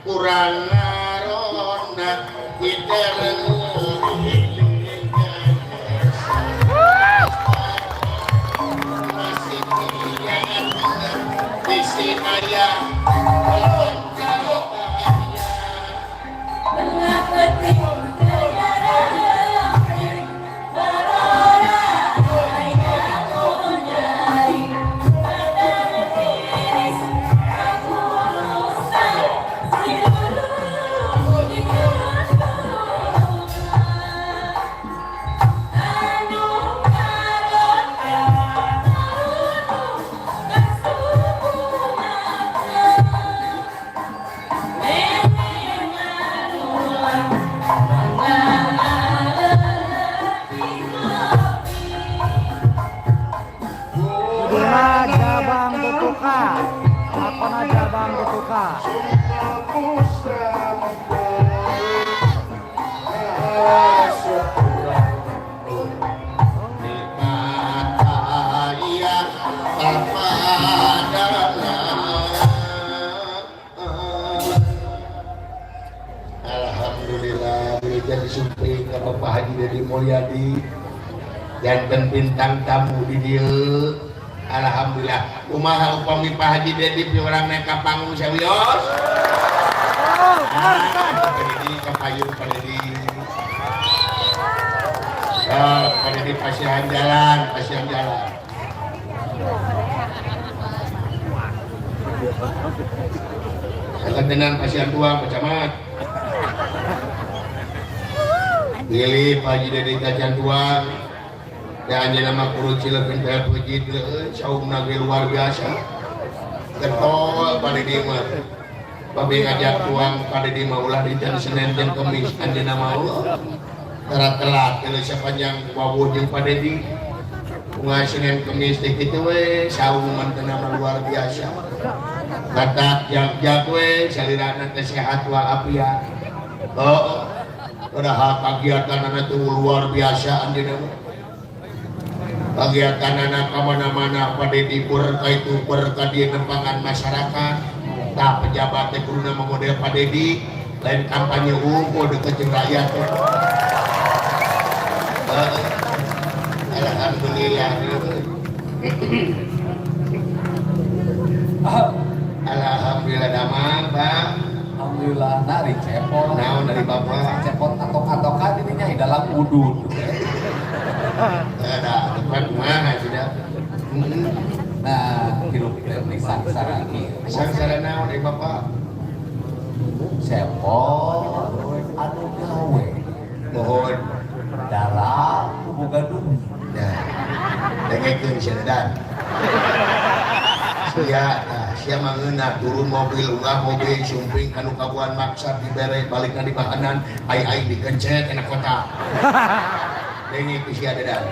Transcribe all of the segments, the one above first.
Urang ngaronda kita masih bisi aya. Judulna Jabang Tutuka. Lakona Jabang Tutuka. Nikmat aya papadana. Alhamdulillah jadi sumping ka Bapak Haji Dedi Mulyadi janten bintang tamu di dieu. Alhamdulillah, kumaha upami Pak Haji Dedi piurang naik ka panggung sawios? Oh, Ah, Pak Dedi ka payun, Pak Dedi. Ah, Pak Dedi pasihan jalan, pasihan jalan. Sakantenan pasihan tuang, Pak Camat. Pilih Pak Haji Dedi tacan tuang. Dan anjeunna mah kurucil pintar peuji leueut, saumna ge luar biasa. Getol Pak Dedi mah. Babe ngajak tuang Pak Dedi mah ulah di jam Senin jeung Kemis, anjeunna mah ulah. Telat-telat kalau sepanjang wawuh jeung Pak Dedi. Bunga Senin Kemis teh kitu we, saum mantena mah luar biasa. Batak jag-jag we, salirana teh sehat walafiat. Oh, padahal kagiatanana tuh luar biasa anjeunna mah. Kagiatanana ka mana-mana Pak Dedi berka itu berka dieu nempangan masyarakat. Tah, pejabat teh kuduna mah model Pak Dedi, lain kampanye unggul deket jeung rakyat teh. Heeh. Alhamdulillah. Alhamdulillah, damang, Pak. Alhamdulillah, nari cepot. Naon dari Bapak? Cepot atok-atokan ininya di dalam udud. Ada depan kumaha sudah. Nah, hirup teh meni sangsara kieu. Sangsara naon dari Bapak? Cepot anu gawe Mohon. Dalam boga duit. Ya. Dengekeun sia dan. Sia, nah, sia mangeunah turun mobil, unggah mobil, sumping kanu kabuan maksad dibere balikna di bahanan, ai aing dikencet enak kota. Denge ku sia dedan.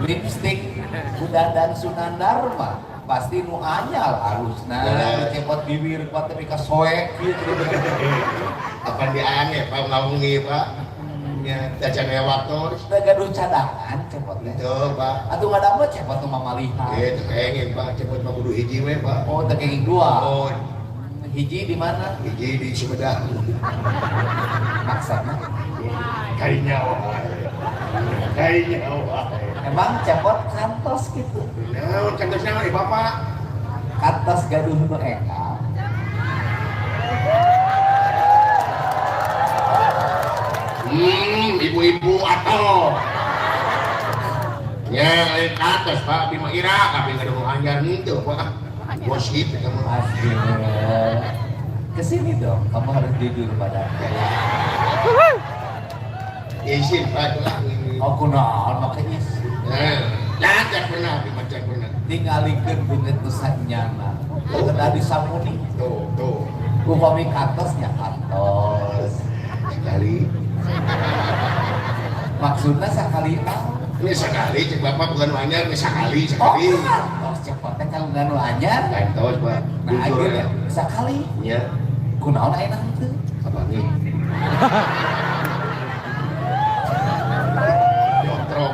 Lipstick udah dan Sunandar mah pasti nu anyar halusna cepot bibir kuat tapi kasoek gitu. Apa di aneh Pak ngawengi Pak? Nya tacan aya waktu. Da gaduh cadangan cepot teh. Teu, Pak. Atuh ngadamel cepot nu mamalihan. Eh, teu kenging Pak, cepot mah kudu hiji we Pak. Oh, teu kenging dua. Oh, Hiji di mana? Hiji di Sumedang. Maksudna? Kayaknya wae. Kayaknya wae. Emang cepot kantos gitu. Naon kantos naon di Bapak? Kantos gaduh nu enggal. Ibu-ibu atau ya lain kantos Pak, Bima Ira tapi gaduh anyar henteu Pak. Gosip eta mah. Asli. Kesini dong, kamu harus jujur padaku. Izin Pak lah. Oh, kunaon make izin. Nah, jangan pernah, Bima jangan pernah. Tingalikeun beungeut nu sanyana. Kedah disamuni. Tuh, tuh. Upami kantos nya kantos. Sekali. Maksudnya sakali naon? Ini sekali, cek Bapak bukan anyar, ini sekali, Oh, sekali. kantos cepot teh kalau nu anyar. Kantos Pak. Nah, Jujur akhirnya ya. sakali. Ya, Kunaon ayeuna henteu? Apa nih? Jotrok.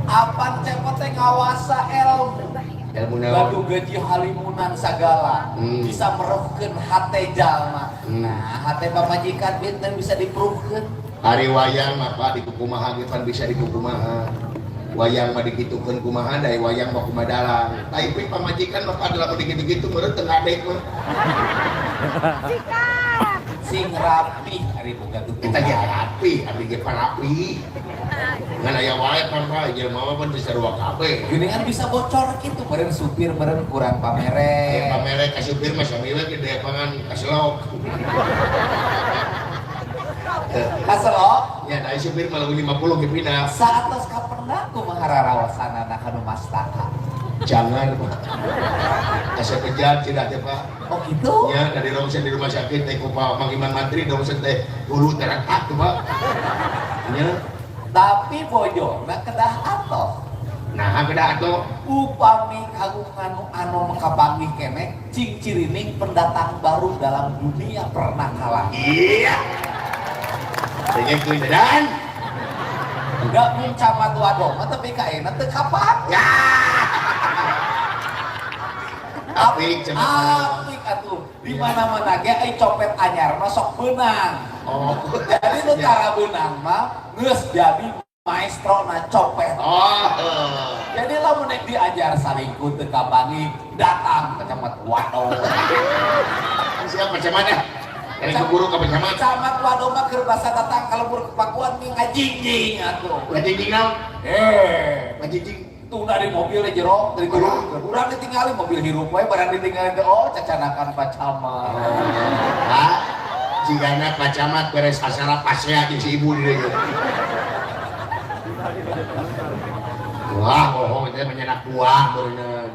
Apan cepot teh ngawasa ilmu. Ilmu naon? Gaduh gaji halimunan sagala, bisa mereuhkeun hate jalma. Nah, hate pamajikan benten bisa diperuhkeun. Ari wayang mah Pak dikukumaha ge pan bisa dikukumaha. Wayang mah dikitukeun kumaha da wayang mah kumaha dalang. Tapi pamajikan mah pada lamun dikitu-kitu meureun teu ngadek mah. Sing rapi ari boga Kita ge rapi, abdi ge rapi. Ngan aya wae pan Pak, jelema mah pan teu sarua kabeh. Geuningan bisa bocor gitu, meureun supir meureun kurang Ya pamere. pamere ka supir mah sami we gede pangan kaselok. Kaselok? Ya da supir mah leuwih 50 ge pindah. Saatos kapendak kumaha rarawasanana kanu mastaka. Jangan Pak. Asa bejat tidak teh Pak. Oh gitu? Ya, dari rongsen di rumah sakit teh ku Pak Mang Iman Mantri rongsen teh hulu teretak tuh Pak. Ya. Tapi bojona kedah atoh. Nah, kedah atoh. Upami kagungan anu makapanggih keneh cing cirining pendatang baru dalam dunia pernakalan. Iya. Dengekeun dan Enggak mung camat wadon mah tapi kaena teu kapan. Ya. Apik camat. Apik atuh. Di mana-mana ge ai copet anyar mah sok beunang. Oh. Jadi nu tara beunang mah geus jadi maestro na copet. Oh. Jadi lamun nek diajar salingkuh teu kapanggih datang ke camat wadon. Siapa camatnya? Dari keburu ke camat. Camat wadon mah keur basa datang ka lembur kepakuan mie ngajingjing atuh. Ngajingjing naon? Ngajingjing. Tunda di mobil di jero dari turun. Urang ditinggali mobil hirup wae barang ditinggali teh oh cacanakan Pak Camat. Pak, jigana Pak Camat beres acara pasea jeung si ibu di dieu. Wah, bohong teh menyenak buah beureunan.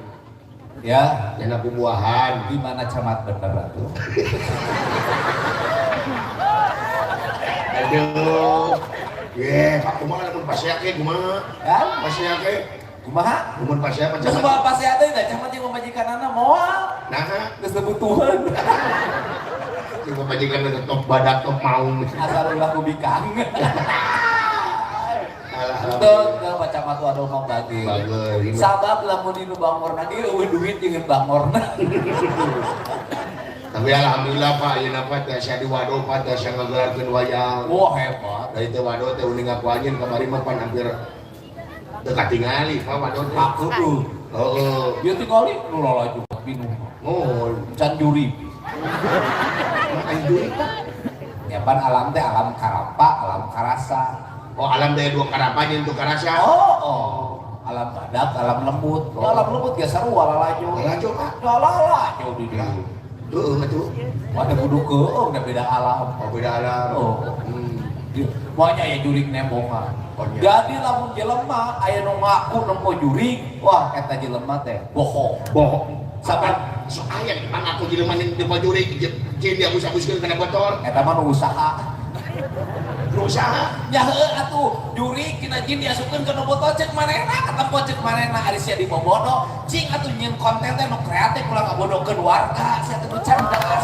Ya, nyenak buahan. Di mana camat bener atuh? Aduh. Ye, Pak kumaha lamun pasea ge kumaha? Kan? Pasea ge kumaha? Lamun pasea mah Geus camat. bawa pasea teh da camat jeung pamajikanana moal. Naha? Geus butuhan. Jeung pamajikan teh top badak top maung. Asal ulah kubikang. Alah, Teu teu Pak Camat waduh mah bagi. Bager. Sabab lamun dinu bangorna ge eueuh duit jeung bangorna. Tapi alhamdulillah Pak, ayeuna Pak tiasa di Wado Pak tiasa ngagelarkeun wayang. Wah hebat. Dari teh Wado teh uning ngaku anjeun kamari mah pan hampir teu katingali Pak Wado teh. Pak kudu. Heeh. Ieu tingali nu lalaju minum. Oh, Can juri. makan juri Pak. Ya pan alam teh alam karapa, alam karasa. Oh, alam daya dua karapa jeung tu karasa. Oh, oh. Alam badak, alam lembut. Oh. Alam lembut ge sarua lalajo. Lalajo, Pak. Lalajo di dieu. Heeh atuh. Wah, teh kudu keung da beda alam. Oh, beda alam. Oh. Banyak ya jurig nembongan. Oh, iya. Jadi lamun jelema aya nu ngaku nempo jurig, wah eta jelema teh bohong. Bohong. Sabab Sok aya di aku jelema nempo jurig jeung diabus-abuskeun kana botol. Eta mah nu usaha. Nu usaha. Ya heuh atuh, jurig tina jin diasupkeun kana botol ceuk manehna, katempo ceuk manehna ari sia dibobodo. Cing atuh nyieun konten teh nu kreatif ulah ngabodokeun warga, sia teh nu cerdas.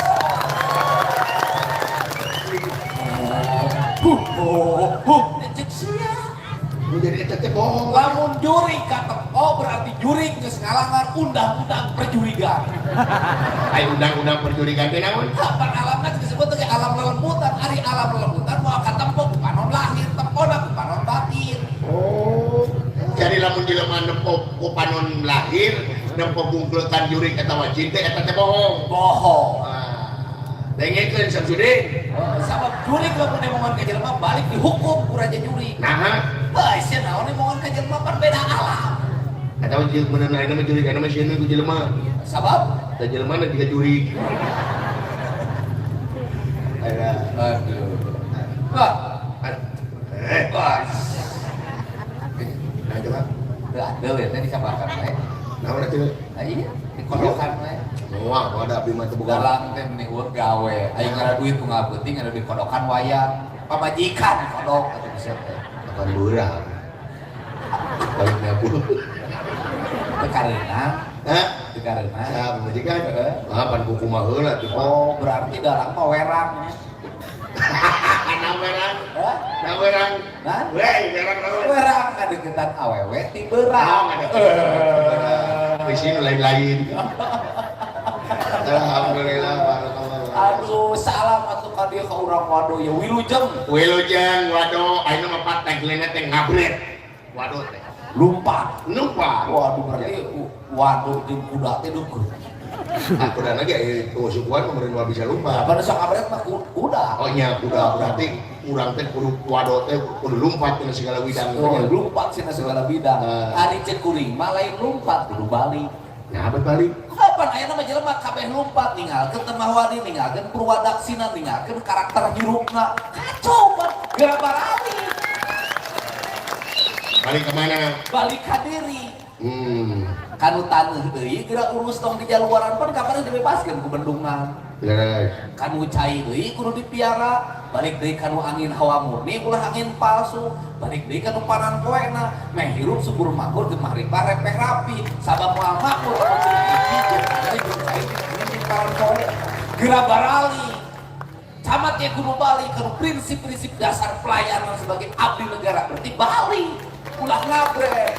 Huh, oh, huh, cek sia. Nu jadi eta teh bohong. Lamun jurig katempo berarti jurig geus ngalangan undang-undang perjurigan. Ai undang-undang perjurigan teh naon? Kapan alamna disebut teh alam lelembutan, ari alam lelembutan moal katempo ku panon lahir, tempona ku panon batin. Oh. Jadi lamun jelema nempo ku panon lahir, nempo bungkletan jurig atawa jin teh eta teh bohong. Bohong. Ah. Dengekeun Samsudin. Oh, sabab jurig lamun nemongan ka jelema balik dihukum ku raja jurig. Naha? Heuh, sia naon nemongan ka jelema pan beda alam. Atawa jeung meunang ayeuna mah jurig ayeuna mah sieun ku jelema. Sabab Da jelema na jiga jurig. Ada. Aduh. Wah, Wah. wah. Nah, coba. Teu adil ya teh disabarkan we. Naon atuh? Ah iya, dikodokan we. Moal ada abdi mah teu boga. Dalang teh meni eueuh gawe. Aing ngara duit tunggal peuting ada duit kodokan wayang. Pamajikan kodok atuh bisa teh. Akan beurang. Balik nabung. Teu kareunang, Hah? teu kareunang. Saha pamajikan? Heeh. Ah, pan kumaha heula tuh, Pak. Oh, berarti dalang mah werang nya. Nah, werang. Hah? Nah, werang. Nah? Wey, werang naon? Werang ngadeukeutan awewe ti beurang. Oh, ngadeukeutan. Bisi nu lain-lain. Alhamdulillah barakallah. Aduh, salam atuh ka dieu ka urang Wado ya, wilujeng. Wilujeng Wado, ayeuna mah pat tagline teh ngabret. Wado teh. Lumpat. Numpak. Waduh, berarti wado jeung kuda teh deukeut. Ah, kuda lagi aya sukuan meureun moal bisa lumpat. Apa nu sok ngabret mah kuda. Oh nya kuda, berarti urang teh kudu wado teh kudu lumpat dina segala bidang. Oh, lumpat sina segala bidang. Ah. Ari ceuk kuring mah lain lumpat, kudu balik. Nah, apa balik? Kapan ayeuna mah jelema kabeh lumpat, ninggalkeun temah wadi, ninggalkeun purwadaksina, ninggalkeun karakter hirupna. Kacau pan, geura baralik. Balik ke mana? Balik ka diri. Kanu taneuh deui geura urus tong di jaluaran, pan kapan dibebaskeun ku bendungan. Beres. Kanu cai deui kudu dipiara, balik deui kanu angin hawa murni ulah angin palsu, balik deui kanu panan poena, meh hirup subur makmur gemah ripah repeh rapi, sabab moal makmur lamun teu hiji jeung cai jeung cai jeung panan poe. Geura barali. Camat ya kudu balik kanu prinsip-prinsip dasar pelayanan sebagai abdi negara, berarti balik ulah ngabrek.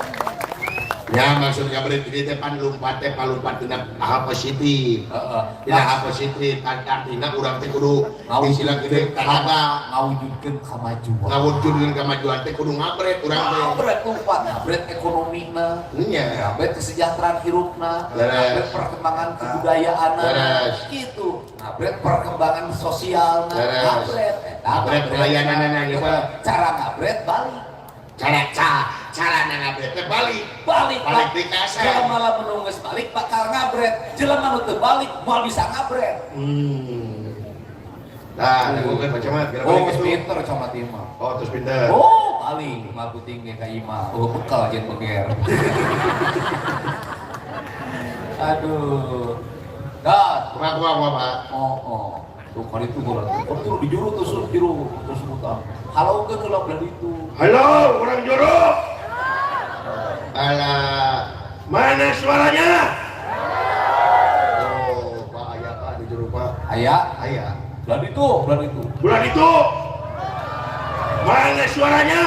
Ya maksud ngabret ini teh pan lumpat teh palumpat dina hal positif. Heeh. Dina hal positif kan artina urang teh kudu istilah gede tenaga ngawujudkeun kamajuan. Ngawujudkeun kamajuan teh kudu ngabret urang teh. Ngabret lumpat, ngabret ekonomina. Nya. Ngabret kesejahteraan hirupna, Leres. ngabret perkembangan kebudayaanna, Leres. gitu. Ngabret perkembangan sosialna, Leres. ngabret. Eta Ngabret pelayananana gitu. Cara ngabret balik. Cara cara ngabret teh balik. Balik, Balik Pak. di kasar. Jelema lamun nu geus balik bakal ngabret. Jelema nu teu balik moal bisa ngabret. Nah, kan macam mana? Kira Oh, balik geus itu. pinter camat ieu mah. Oh, terus pinter. Oh, paling mah puting ge ka imah. Oh, bekal jeung beger. Aduh. Dah. Kumaha kumaha kumaha, Pak? Oh, oh. Tuh kali itu gua. Kali itu di juru tuh sur juru terus sebutan. Halo ke kalau belah itu. Halo, orang juru. Alah. Mana suaranya? Oh, Pak aya Pak di juru Pak. Aya, Aya. belah itu, belah itu. Bulan itu. Mana suaranya?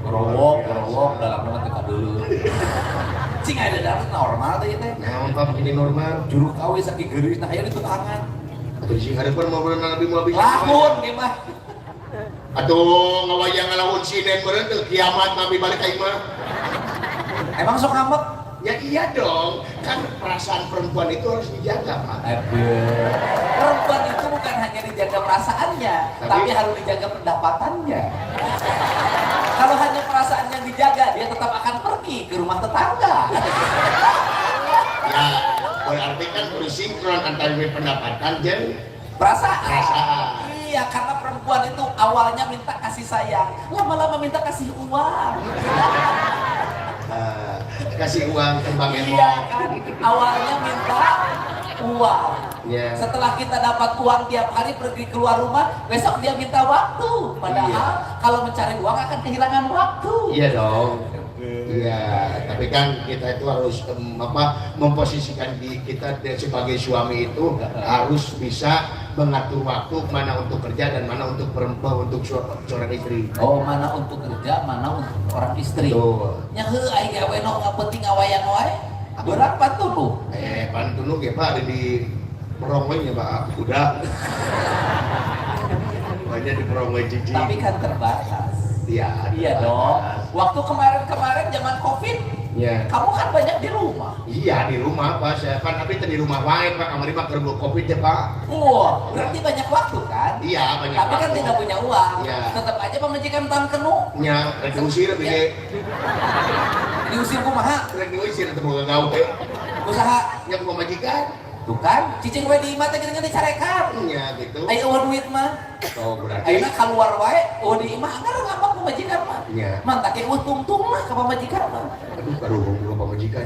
Gerowok, gerowok dalam banget teh kadeuleu. Cing ada dalam normal teh teh. Naon Pak begini normal? Juru kawe saking geuris nah aya di tukangan. Atuh sing hareupeun mau beunang lebih mau bisa. Lahun ge mah. Atuh ngawayang ngalamun sinden meureun teu kiamat mah balik ka imah. Emang sok ngambek? Ya iya dong, kan perasaan perempuan itu harus dijaga, Pak. Aduh. Perempuan itu bukan hanya dijaga perasaannya, Tapi tapi harus dijaga pendapatannya. Kalau hanya perasaan yang dijaga, dia tetap akan pergi ke rumah tetangga. Ya, berarti kan kudu sinkron antara pendapatan jeung Perasaan. Perasaan. Iya, karena perempuan itu awalnya minta kasih sayang, lama-lama minta kasih uang. Kasih uang kembang Iya emong. kan, awalnya minta uang. Iya. Setelah kita dapat uang tiap hari pergi keluar rumah, besok dia minta waktu. Padahal kalau mencari uang akan kehilangan waktu. Iya dong. Iya, tapi kan kita itu harus memposisikan diri kita sebagai suami itu harus bisa mengatur waktu mana untuk kerja dan mana untuk perempuan, untuk seorang istri. Oh, mana untuk kerja, mana untuk orang istri. Betul. Nya heuh aing gawe nu ngapenting ngawayang wae. Berapa tuh lu? Pantun ge Pak ada di Perongwe nya Pak, udah. Banyak di Perongwe cici. Tapi kan terbatas. Iya. Iya dong. Waktu kemarin-kemarin zaman Covid, Iya. kamu kan banyak di rumah. Iya di rumah Pak, saya kan tapi di rumah wae Pak, kamari mah keur Covid ya Pak. Wah, berarti banyak waktu kan? Iya, banyak Tapi kan waktu. tidak punya uang. Iya. Tetap aja pamajikan tang kenu. Nya, rek diusir tapi ge. Diusir kumaha? Rek diusir teu boga gawe. Usaha. Nya ku pamajikan. Tuh kan, cicing we di imah teh geuningan dicarekan. Nya gitu. Aya eueuh duit mah. Oh, berarti Ayeuna keluar wae eueuh di imah anggar ngambek pamajikan mah. Nya. Mantak ge eueuh tungtung mah ka pamajikan mah. Aduh, baru ngomong pamajikan.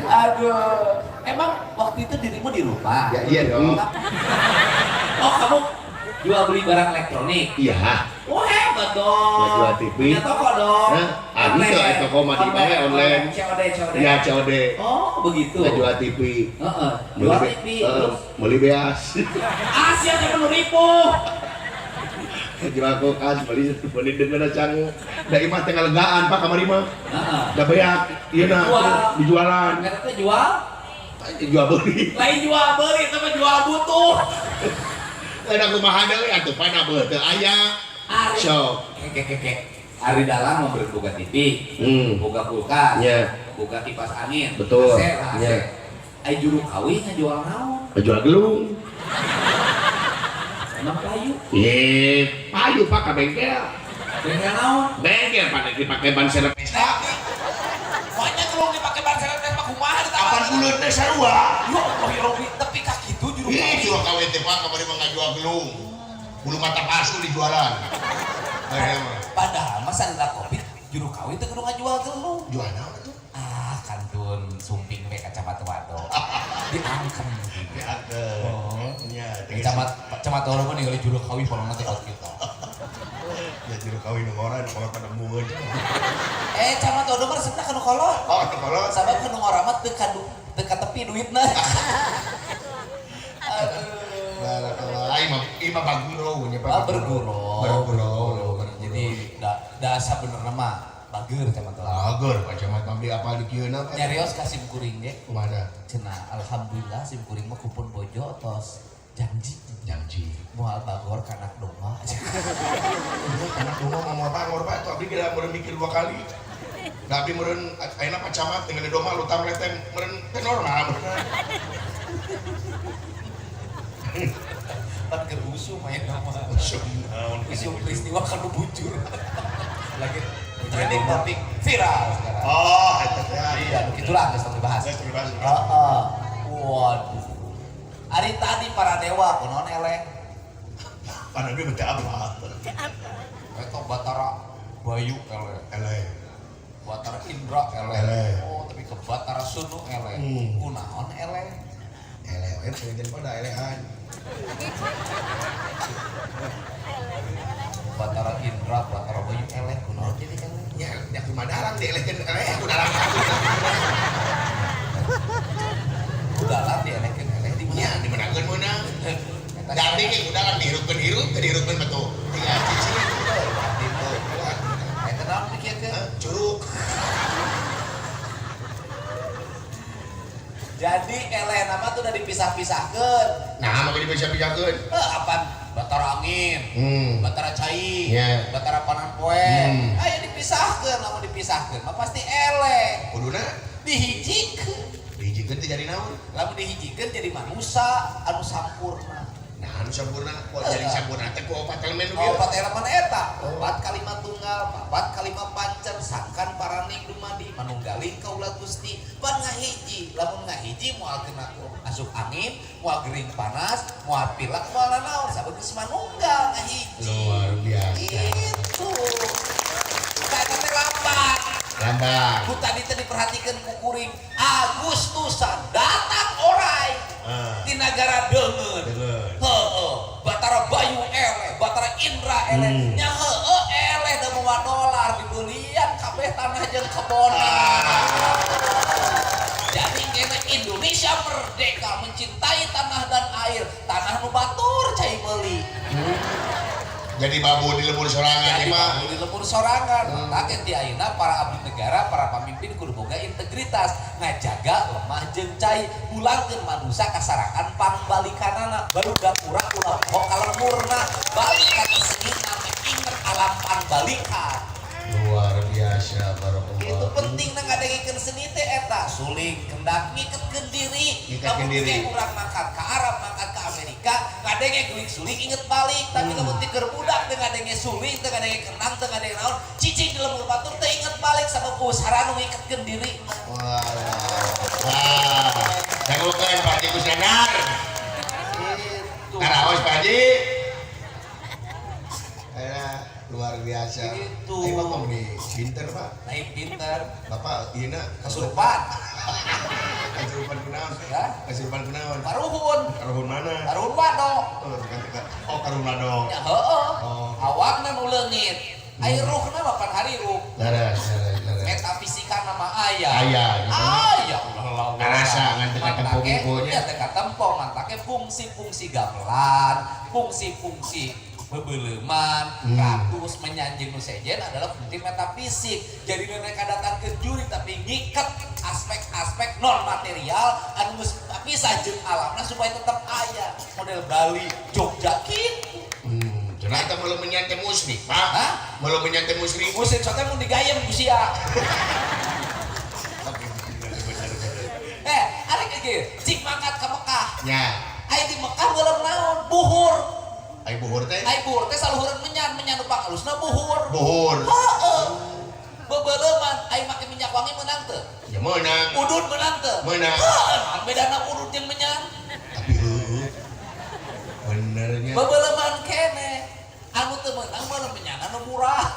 Aduh, emang waktu itu dirimu di rumah? Ya iya dong. Oh, kamu jual beli barang elektronik? Iya. Wah, hebat dong. Jual TV. Punya toko dong. Hah? Ah, gitu, toko mah di mana, online. COD, COD. Ya COD. Oh, begitu. Jual TV. Heeh. Jual TV. Terus Beli beas. Asia teh penuh ripuh. Jual kulkas beli beli dengan sangu. Da imah teh ngalegaan Pak kamari mah. Heeh. Da beak ieu na dijualan. Eta teh jual? Jual beli. Lain jual beli, eta mah jual butuh. Ada kumaha deui atuh pana beuh teu aya. Ari. Sok. Keke. Ari dalang mah boga TV, boga kulkas, boga kipas angin. Betul. AC lah, AC. Nya. Ai juru kawin ngajual naon? Jual gelung. Emang payu? Ye, payu Pak ka bengkel. Bengkel naon? Bengkel pada dipake ban serep Vespa. Banyak gelung dipake ban serep Vespa kumaha ditawar. Apan buleut teh sarua. Ya Allah ya Rabbi, tapi ka kitu juru Ih, kawin. juru kawin teh Pak kamari mah ngajual gelung. Bulu mata palsu dijualan. Padahal mah salila Covid juru kawin teh kudu ngajual gelung. Jual naon atuh? Ah, kantun sumping we kacamata wado. Diangkem. Diangkem. Oh. Nya, Kacamata wado mah ningali juru kawin palona teh kita. Ya juru kawin nu ngora nu kolot pada embungeun. Eh, camat wado mah resepna ka nu kolot. Oh, nu kolot. Sabab ka nu ngora mah teu ka teu ka tepi duitna. Aduh. Barakallah. Imah imah baguro nya Pak. Ah, bergurau. Bergurau. Jadi da sabenerna mah bager camat wado. Bager Pak Camat mah beli apa di kieu na Pak. Nyarios ka sim kuring ge. Kumaha? Cenah alhamdulillah sim kuring mah kupun bojo tos janji. Janji. Moal bagor ka anak domba. Anak domba mah moal bangor Pak, atuh abdi geus meureun mikir dua kali. Da abdi meureun ayeuna Pak Camat ningali domba lu tamlet teh meureun teh normal meureun. Pan keur usum aya nama. Usum naon? Usum peristiwa kanu bujur. Lagi trending topik viral sekarang. Oh, eta teh. Iya, begitulah geus dibahas. Geus dibahas. Heeh. Waduh. Ari tadi para dewa kunaon eleh? Para dewa teh apa? Eta Batara Bayu eleh. Eleh. Batara Indra eleh. Eleh. Oh, tapi ke Batara Sunu eleh. Kunaon eleh? Eleh, we pengen pada elehan. Batara Indra, Batara Bayu eleh kunaon jadi eleh? Nya, nya kumaha dalang dielehkeun eleh ku dalang. Ku dalang dielehkeun eleh di Nya, dimenangkeun meunang. Da abdi ge ku dalang dihirupkeun hirup, teu dihirupkeun mah tuh. Tinggal cicing. Eta naon mikirkeun? Curug. Jadi eleh nama tuh udah dipisah-pisahkeun. Nah, maka dipisah-pisahkeun. Apaan? Batara angin, Batara cai, Batara panan poe. Ayo dipisahkeun, lamun dipisahkeun mah pasti eleh. Kuduna dihijikeun. Dihijikeun teh jadi naon? Lamun dihijikeun jadi manusa anu sampurna. Nah, anu sampurna, kok jadi sampurna teh ku opat elemen nu kieu. Opat elemen eta, opat kalimat tunggal, papat kalimat pancer, sangkan paraning dumadi, manunggaling kaula Gusti, pan ngahiji, lamun ngahiji moal kena asup angin, moal gering panas, moal pilek, moal nanaon, sabab geus manunggal ngahiji. Luar biasa. Itu. Eta teh lambang. Lambang. Ku tadi teh diperhatikeun ku kuring Agustusan datang orai. Di nagara deungeun. Heeh, Batara Bayu eleh, Batara Indra eleh. Nya heueuh eleh da moal dolar dibelian kabeh tanah jeung kebonan. Jadi kena Indonesia merdeka mencintai tanah dan air, tanah nu batur cai meuli. Jadi babu di lembur sorangan Jadi mah. babu di lembur sorangan. Maka ti ayeuna para abdi negara, para pamimpin kudu boga integritas, ngajaga lemah jeung cai, pulangkeun manusa kasarakan pangbalikanana, baru gapura ulah poho ka lemurna, balik ka kesenian inget alam pangbalikan. Luar biasa barakallah. Itu penting na ngadengikeun seni teh eta, suling kendak ngiketkeun diri. Ngiketkeun diri. Lamun urang mangkat ka Arab, mangkat ka Amerika, ngadenge guling suling inget balik, tapi lamun ti keur budak teu ngadenge suling, teu ngadenge kendang, teu ngadenge naon, cicing di lembur batur teu inget balik sabab usahana nu ngiketkeun diri. Wah. Wah. Dangukeun Pak Haji Kusnandar. Gitu. Karaos Pak Haji. Luar biasa. Gitu. Ayo Bapak nih pinter Pak. Lain pinter. Bapak ieu na kasurupan. Kasurupan kunaon? Ya? Kasurupan kunaon? Karuhun. Karuhun mana? Karuhun wado. Oh, karuhun wado. Ya heeh. Oh. Awakna nu leungit. Ai ruhna mah pan harirup. Leres, leres, leres. Metafisika nama aya. Aya, gitu. Aya ulah. Karasa ngan teu katempo hungkulnya. Ya teu katempo, mantake fungsi-fungsi gamelan, fungsi-fungsi Bebeleuman, kaktus menyan jeung nu sejen adalah fungsi metafisik. Jadi mereka datang ke jurig tapi ngiket aspek-aspek non material anu geus pisah jeung alamna supaya tetap aya. Model Bali, Jogja gitu. Ternyata meuleuh menyan teh musyrik, Pak. Hah? Meuleuh menyan teh musyrik. Musik soalnya mun digayem ku sia. Ari kieu, cik mangkat ka Mekah. Nya. Aya di Mekah meuleum naon? Buhur. Ai buhur teh? Ai buhur teh saluhureun menyan, menyan nu pangalusna buhur. Buhur. Heeh. Bebeleuman ai make minyak wangi meunang teu? Ya meunang. Udud meunang teu? Meunang. Heeh, naon bedana udud jeung menyan? Tapi heueuh. Benernya. Bebeleuman keneh. Anu teu meunang meuleum menyan anu murah.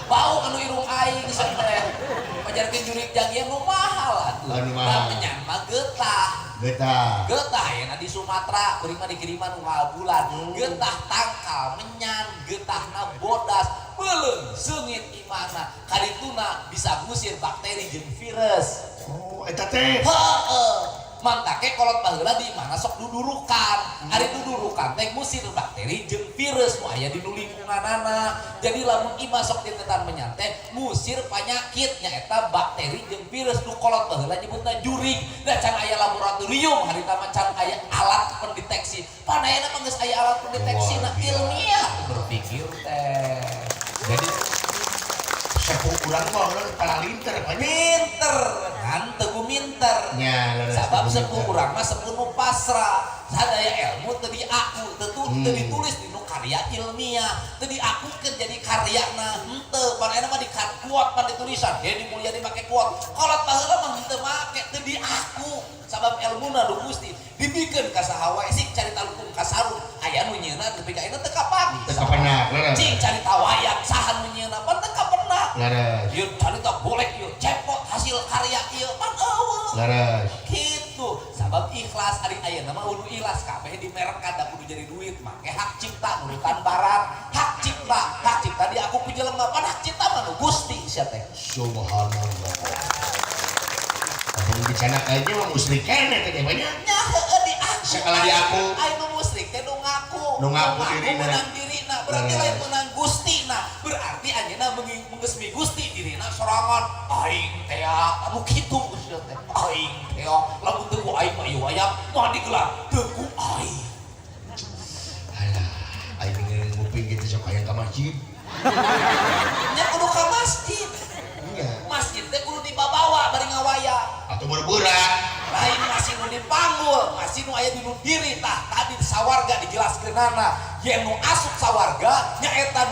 Bau anu irung aing teh. Pajarkeun jurig jang ieu nu mahal atuh. Anu mahal. Da menyan mah getah. Getah. Getah ya di Sumatera, kuring mah dikiriman unggal bulan. Getah tangkal menyan, getahna bodas, beuleum seungit imana. Kadituna bisa ngusir bakteri jeung virus. Oh, eta teh. Heeh. Mantake kolot baheula di mana sok dudurukan. Ari dudurukan teh ngusir bakteri jeung virus nu aya di lingkunganana. Jadi lamun imah sok ditetan menyan teh ngusir panyakit nyaeta bakteri jeung virus nu kolot baheula nyebutna jurig. Da can aya laboratorium harita mah can aya alat pendeteksi. Pan ayeuna mah geus aya alat pendeteksi na ilmiah berpikir teh. Jadi sepuh urang mah urang paralinter banyak. Pinter kan teu ku minter. Nya, leres Sabab teu ku sepuh minter. urang mah sepuh nu pasrah. Sadaya ilmu teu diaku, teu ditulis di nu karya ilmiah, teu diakukeun jadi karyana henteu. Pan ayeuna mah di quote pan ditulisan, Dedi Mulyadi make quote. Kolot baheula mah henteu make, teu diaku. Sabab ilmuna nu Gusti dibikeun ka saha wae sing carita lutung kasarung aya nu nyieuna nepi ka ayeuna teu kapati. Teu kapenak, leres. Cing carita wayang saha nu nyieuna pan teu kapenak. Leres. Ieu carita golek ieu cepot hasil karya ieu pan eueuh. Leres. Gitu. Sabab ikhlas ari ayeuna mah kudu ikhlas kabeh dimerekan da kudu jadi duit make hak cipta nurutan barat. Hak cipta diaku ku jelema pan hak cipta mah nu Gusti sia teh. Subhanallah. Lamun dicana kayaknya mah musyrik keneh teh banyak. Nya heueuh diaku. Sakala diaku. Ai nu musyrik teh nu ngaku. Nu ngaku dirina. Menang dirina berarti lain menang Gustina. Berarti anjeunna mengesmi Gusti dirina sorangan aing teh anu kitu sia teh. Aing teh lamun teu ku aing mah ieu wayang moal digelar teu ku aing. Alah, aing nguping kitu sok hayang ka masjid. Nya kudu ka masjid. Iya. Masjid teh kudu dibabawa bari ngawayang. Atau berberat. Lain masih nu dipanggul, masih nu aya di nu diri tah tadi sawarga dijelaskeunana. Yen nu asup sawarga nyaeta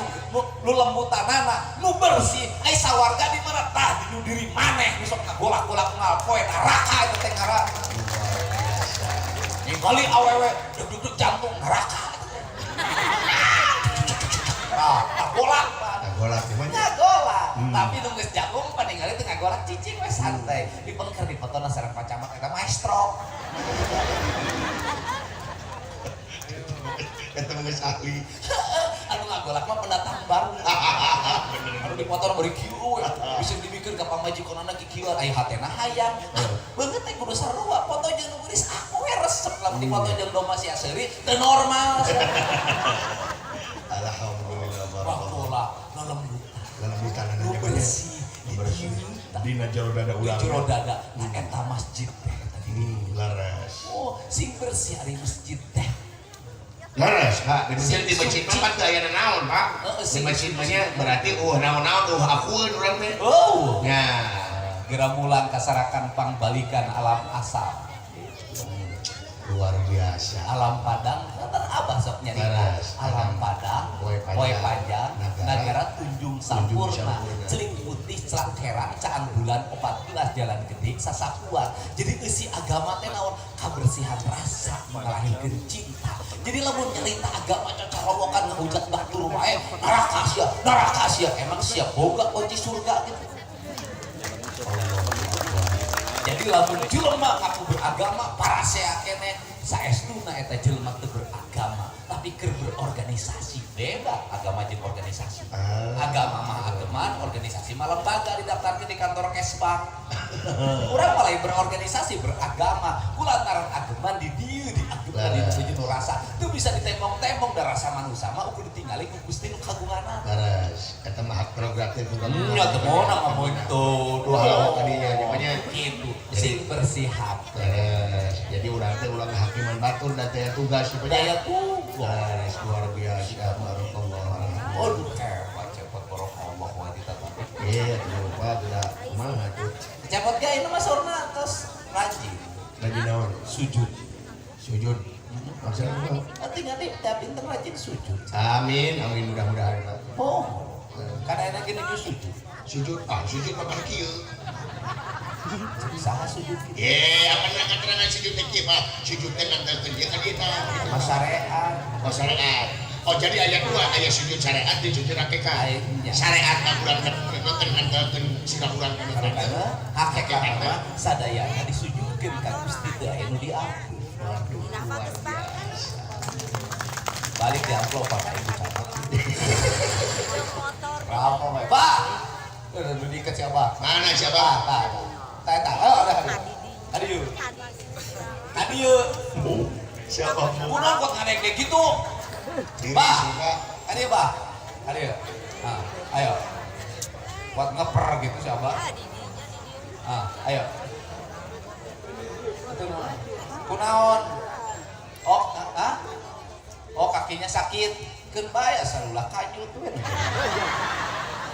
nu lembutanana, nu bersih. Ai sawarga di mana tah di nu diri maneh nu sok ngagolak-golak ngalpoe neraka eta teh ngaran. Luar biasa. Ningali awewe deg-deg jantung neraka eta teh. Tah, golak pan. Ngagolak di mana? Ngagolak. Tapi nu geus jagung pan ningali teh ngagolak cicing we santai. Dipengker dipotona sareng Pak Camat eta maestro. Eta mah geus ahli. Anu ngagolak mah pendatang baru. Anu dipotong bari kieu we. Bisa dibikeun ka pamajikanana kikieuan aya hatena hayang. Beungeut teh kudu sarua foto jeung nu geulis aku we resep lamun dipoto jeung domba sia seuri teu normal. Alhamdulillah barakallah. Waktulah lelembutan. Lelembutan Nu bersih. Bersih. Dina jero dada Di urang. jero dada. Nah eta masjid teh tadi. Leres. Oh, sing bersih ari masjid teh. Leres, Pak. Di masjid di masjid mah pan teu aya naon, Pak. Di masjid mah nya berarti naon-naon akueun urang teh. Oh. Nya. Geura mulang kasarakan pangbalikan alam asal. Luar biasa. Alam Padang, kan abah sok nyarita. Leres. Alam Padang, Poe Panjang, Poe Panjang, Nagara, Nagara Tunjung Sampurna, Sampurna. Celing Putih, Celak Herang, Caang Bulan, 14 Jalan Gede, Sasapuan. Jadi eusi agama teh naon? Kabersihan rasa melahirkan cinta. Jadi lamun nyarita agama cocorowokan ngahujat batur wae, neraka sia, neraka sia. Emang sia boga kunci surga gitu. Jadi lamun jelema ngaku beragama parasea keneh saestuna eta jelema teu beragama tapi keur berorganisasi Beda agama jeung organisasi. Ah. Agama mah ageman, organisasi mah lembaga didaftarkeun di kantor Kesbang. Urang malah berorganisasi beragama, kulantaran ageman di dieu di ageman di Leres. nu rasa. Teu bisa ditembong-tembong da rasa manusia mah ukur ditinggali ku Gusti nu kagunganna. Leres. Eta mah hak prerogatif bukan. Nya teu meunang ngomong itu. Dua hal tadinya pokoknya Gitu, sing bersih hati. Leres. Jadi urang teh ulah ngahakiman batur da teh tugas pokoknya. Daya tuh. Leres luar biasa barakallah. Aduh, hebat cepot barakallah wanita tadi. Iya, lupa tidak kumaha tuh. Cepot ge ini mah saurna tos rajin Rajin naon? sujud. Sujud. Maksudnya apa? Tinggal di tiap pinter rajin sujud. Amin, amin mudah-mudahan Pak. Oh, karena enak gini sujud. Sujud, ah sujud mah kieu. Saha sujud gitu. Ye, apa nak keterangan sujud teh kieu, Pak? Sujud teh nganterkeun dia ka dieu tah. Mas syariat. Oh, syariat. Oh, jadi ayat 2, ayat sujud syariat di sujud hakikat. Iya. Syariat mah urang nonton nganterkeun sirah urang kana Karena hakikat mah sadayana disujudkeun ka Gusti teu aya nu diatur. Waduh, luar biasa. Balik di amplop Pak Ibu camat. Rapo we. Pak. Nu diikat siapa? Mana siapa? Pak, Pak. Tah, oh, ada. Aduh. Aduh. Siapa? Kunaon kok ngadek kayak gitu? Diri Pak. suka. Aduh, Pak. Aduh. Nah, ayo. Buat ngeper gitu siapa? Ah, ayo. Itu kunaon? Oh, ah? Oh, kakinya sakit. Keun bae asal ulah kajut we.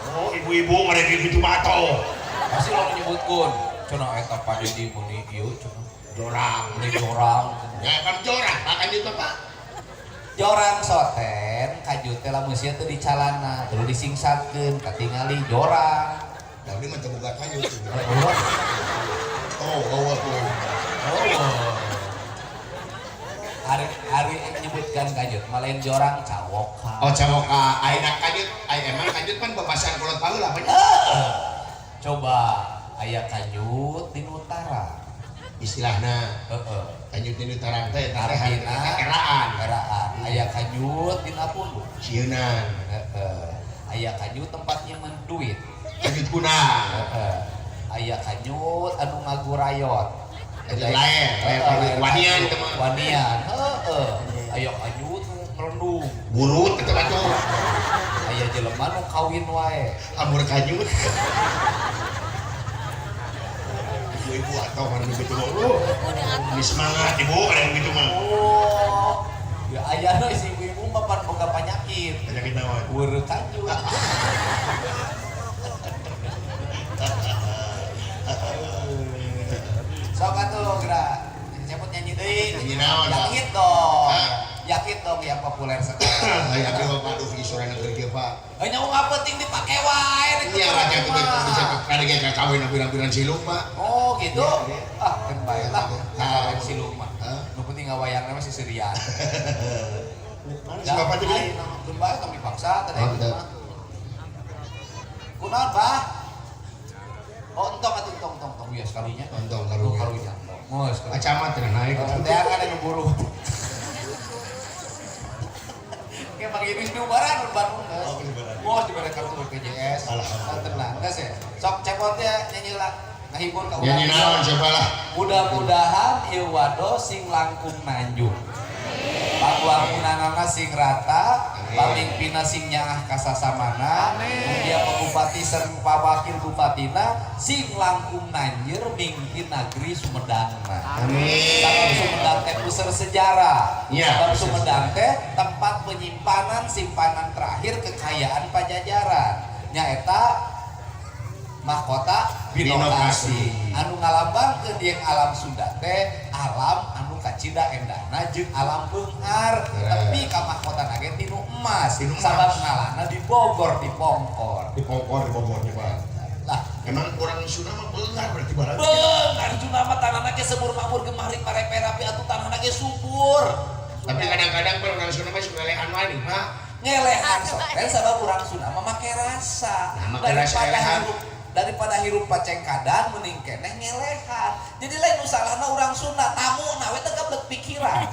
Oh, ibu-ibu ngadek gitu bato. Pasti lo menyebutkeun. Cenah eta Pak Dedi meuni ieu cenah. Jorang. Meuni jorang. Ya kan jorang, Pak kan itu Pak. Jorang soten kajut teh lamun sia teu dicalana, terus disingsatkeun katingali jorang. Da ini mah teu boga kajut. Oh, Oh, oh, oh. oh. Hari hari menyebutkan kajut, malain jorang cawoka. Oh, cawoka. Ayeuna kajut, aya emang kajut pan bebasan kolot baheula apa nya? Coba aya kajut di utara. Istilahna Heeh. kajut di tarang teh teh Artina eraan. Eraan. Aya kajut di Napulu. Sieunan. Heeh. Aya kajut tempat nyimpen duit. Kajut kunang. Heeh. Aya kajut anu ngagurayot. Kajut lain, lain wanian teh mah. Wanian. Heeh. Aya kajut nu merendung. Burut eta mah tuh. Aya jelema nu kawin wae. Amur kajut. Ibu-ibu atau kan begitu mah. Ini semangat ibu ada yang gitu mah. Oh. Ya ayana si ibu-ibu mah pan boga penyakit. Penyakit naon? Weureuh kajut. Sok atuh geura. Cepot nyanyi deui. Nyanyi naon, Pak? Yakin dong. Hah? Yakin dong yang populer sekarang. Aya abdi mah Pak Dufi sore negeri kieu Pak. Hanya nggak penting dipake wae rek Iya, urang raja tuh mah. bisa kadang ge kawin pirang-pirang silung Pak. Oh gitu. Iya, iya. Ah, kan bae lah. Nah. Kawin silung mah. Hah? Nu penting ngawayangna mah sisirian. Mana si bapak tadi? Keun bae tong dipaksa tadi Oh, itu gitu. mah. Kunaon, Bah? Oh, entong atuh entong entong entong ya sekalinya. Entong, Tuh, karunya. karunya. Geus. Camat teh naik. Teh kan anu buruh. Kayak pagi ini di Ubaran, Bandung geus. Oh, di Ubaran. Bos dibere kartu BPJS. Alhamdulillah. Tenang, geus ya. Sok cepotnya nyanyi lah. Ngahibur ka urang. Nyanyi naon siapa lah. Mudah-mudahan ieu wado sing langkung nanjuk. Pangwangunanana sing rata, Amin. pamimpinna sing nyaah kasasamana, mugia Pak Bupati sareng Pak Wakil Bupatina sing langkung nanjeur mingpin negeri Sumedangna. Amin. Sabab Sumedang teh puseur sejarah. Iya, Sabab puseur Sumedang teh tempat penyimpanan simpanan terakhir kekayaan Pajajaran. Nyaeta mahkota binokasi. Binokasi. Anu ngalambangkeun jeung alam Sunda teh alam anu kacida endahna jeung alam beunghar. Tapi ka mahkotana ge tinu emas. Tinu emas. Sabab ngalana di Bogor di Pongkor. Di Pongkor di Bogor nih Pak. Lah, Emang orang Sunda mah beunghar berarti barang. beunghar Sunda mah tanahna ge sebur makmur gemah ripah repe rapi atuh tanahna ge subur. Tapi kadang-kadang kalau orang Sunda mah suka ngelehan wae nih Pak. Ngelehan soten sabab urang Sunda mah make rasa. Nah, make rasa ngelehan. Daripada hirup pacengkadan mending keneh ngelehan. Jadi lain nu salahna urang Sunda, tamu na we teu gablek pikiran.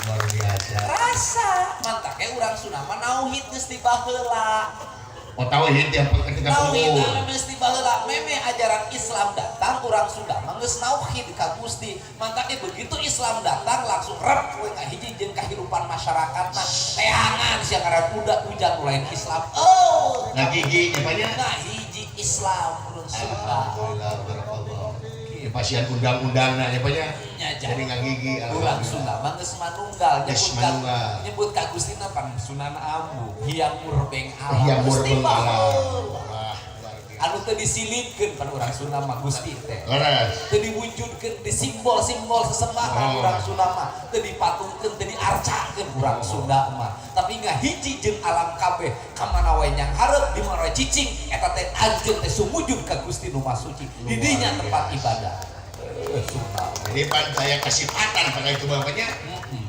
Luar biasa. Tiasa. Mantake urang Sunda mah nauhid geus ti baheula. Oh tauhid yang ketika Tauhid geus ti baheula. Meme ajaran Islam datang urang Sunda mah geus nauhid ka Gusti. Mantake begitu Islam datang langsung rep we ngahiji jeung kahirupan masyarakatna. Teangan sia ngaran udah ujang lain Islam. Oh. Ngahiji nya ngahiji Islam urang Sunda. Alhamdulillah barakallah. Pasian undang-undangna nya nya. Jadi ngagigi urang Sunda mah geus manunggal nyebut ka Gustina pan Sunan Ambu Hyang Murbeng Alam. Hyang Murbeng Alam. Anu teu disilipkeun pan urang Sunda mah Gusti teh. Leres. Teu diwujudkeun di simbol-simbol sesembahan urang Sunda mah, teu dipatungkeun, teu diarcakeun urang Sunda mah. Tapi ngahiji jeung alam kabeh, ka mana wae nyang hareup, di mana wae cicing, eta teh anjeun teh sumujud ka Gusti nu Maha Suci. Di dinya tempat ibadah. Sunda. Jadi pan saya kasipatan pada itu bapaknya.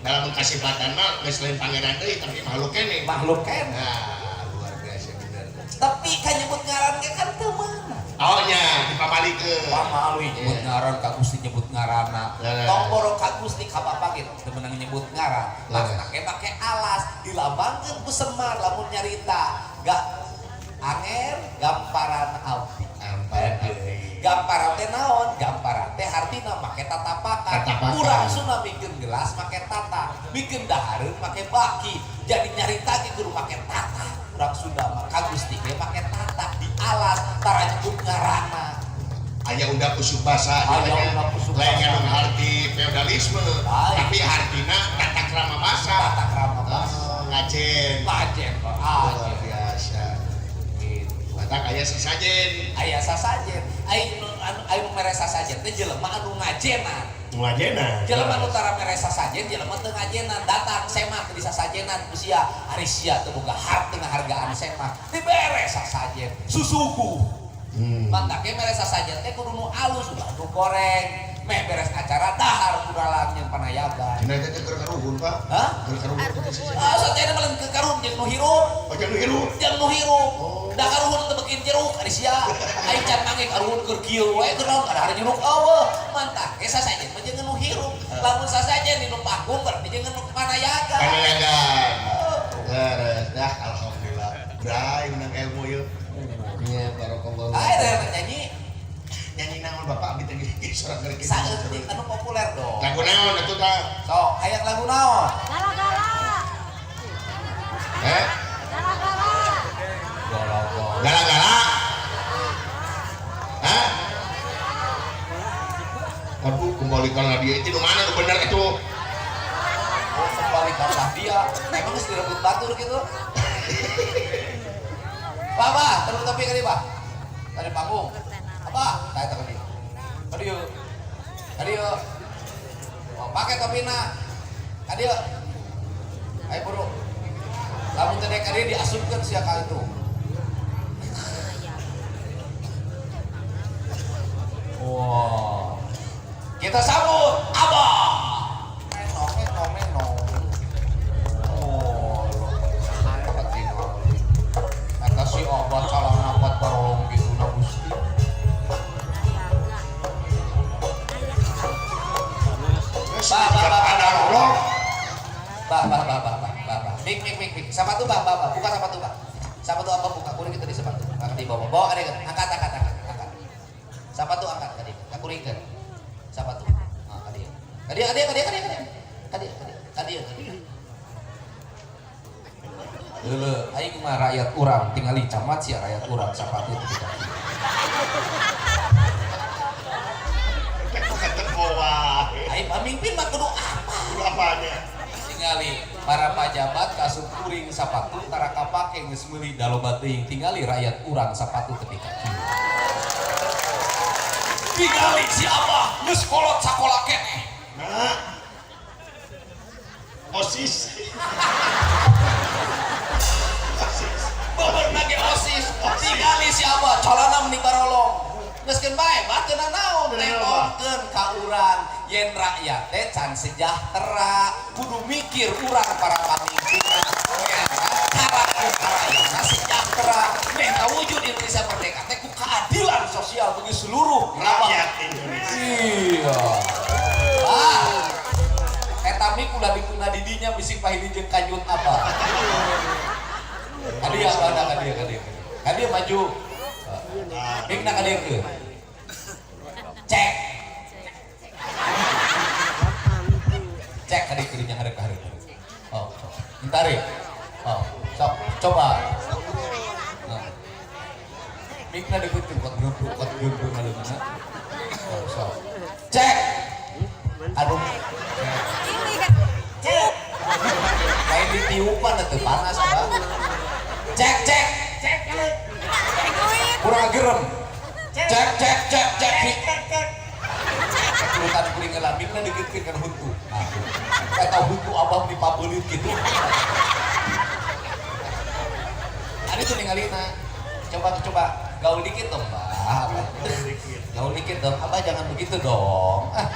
Dalam kasipatan mah geus lain pangeran deui tapi makhluk keneh. Makhluk keneh. Nah, luar biasa bener. Tapi kan nyebut ngaran ge kan teu meunang. Oh nya dipamalikeun. Pamali nyebut ngaran ka Gusti nyebut ngaranna. Tong boro ka Gusti ka bapak ge teu meunang nyebut ngaran. Make make alas dilambangkeun ku Semar lamun nyarita. Gak anger gamparan abdi. Gamparan abdi. Gamparan teh naon? Gamparan teh hartina make tatapakan. Urang Sunda mikeun gelas make tata, mikeun dahareun make baki. Jadi nyarita ge kudu make tata. Urang Sunda mah ka Gusti ge make tata di alas tara nyebut ngaranna. Aya undang usuk basa, aya undang usuk basa. Lain ngandung harti feodalisme, tapi hartina tata krama basa. Tata krama basa. Ngajen. Ngajen kok. Luar biasa. Mata aya sasajen. Aya sasajen. Aya nu mere sasajen teh jelema anu ngajenan. Ngajenan. Jelema nu tara mere sasajen jelema teu ngajenan, datang semak di sasajenan ku sia. Ari sia teu boga hak teu ngahargaan semak. Dibere sasajen, susuku. Mantake mere sasajen teh kudu nu alus, ulah nu goreng. Meh beres acara dahar kuralang jeung panayagan. Cenah teh keur karuhun, Pak. Hah? Keur karuhun teh sasajen. Ah, sasajen mah lain keur karuhun jeung nu hirup. Oh, jeung nu hirup. Jeung nu hirup. Da karuhun teu beukin jeruk ari sia. Aing can manggih karuhun keur kieu wae keur naon kada jeruk eueuh. Mantake sasajen mah jeung nu hirup. Lamun sasajen di nu panggung berarti jeung nu panayagan. Panayagan. Leres dah alhamdulillah. Bray menang ilmu ieu. Nya barakallahu. Ayo nyanyi. Nyanyi naon Bapak abdi teh geus sorang gerek. Saeutik anu populer dong. Lagu naon atuh tah? Sok, hayang lagu naon? Gala-gala. Heh? Gala-gala. Gala-gala. Gala-gala. Hah? Aduh, kembalikanlah dia. Itu mana nu bener itu? Oh, kembalikanlah dia. Emang geus direbut batur gitu. Bapak, terus topi kali, Pak. Dari panggung. Apa? Tanya tak dia. Aduh. Aduh. Oh, pakai topina. Aduh. Ayo buru. Lamun teh ka dieu diasupkeun sia ka itu. Wow. Kita sambut Abah. Meno meno meno. Oh. Kata si Abah calon apa barolong gitu na Gusti. Bah bah bah bah bah bah bah. Mik mik mik mik. Sepatu bah bah bah. Buka sepatu bah. Sepatu apa buka? Kuring kita di sepatu. Angkat di bawah. Bawa kadek. Angkat angkat angkat angkat. Sepatu angkat kadek. Kuringkeun. Sepatu. Ah kadek. Kadek kadek kadek kadek kadek. Kadek kadek kadek kadek. Leuleut aing mah rakyat urang tingali camat sia rakyat urang sepatu teu dikaki. Aing pamimpin mah kudu apa? Kudu apanya? Tingali para pajabat kasup kuring sapatu tara kapake geus meuli daloba teuing tingali rakyat urang sapatu teu dikaki. Tingali si Abah geus kolot sakola keneh. Nah. OSIS. OSIS. Beberna ge OSIS. Tingali si Abah calana meni barolong. Geuskeun bae bateuna naon tengongkeun ka urang yen rakyat teh can sejahtera kudu mikir urang para pamimpin cara rakyatna sejahtera meh kawujud Indonesia merdeka teh ku keadilan sosial bagi seluruh rakyat Indonesia. Iya. Ah, eta mik ulah ditunda di dinya bising pahili jeung kanyut apa. Kadieu abah kadieu kadieu. Kadieu maju. Mikna kadieu ke. Cek. Cek kadieu kirinya hareup ka hareup. Oh, ditarik. Oh, sok coba. Nah. Mikna deukeutkeun kot grup ngaleungeunna. Oh, sok. Cek. Aduh. Cek. Kayak ditiupan atuh panas abah. Cek cek. Cek. Kurang gerem. Cek cek cek cek. Turutan kuring heula mikna deukeutkeun kana huntu. Nah, eta huntu abah dipabeulit kitu. Tadi tuh ningalina. Coba coba gaul dikit dong, Mbak. Gaul dikit dong. Abah jangan begitu dong. Ah.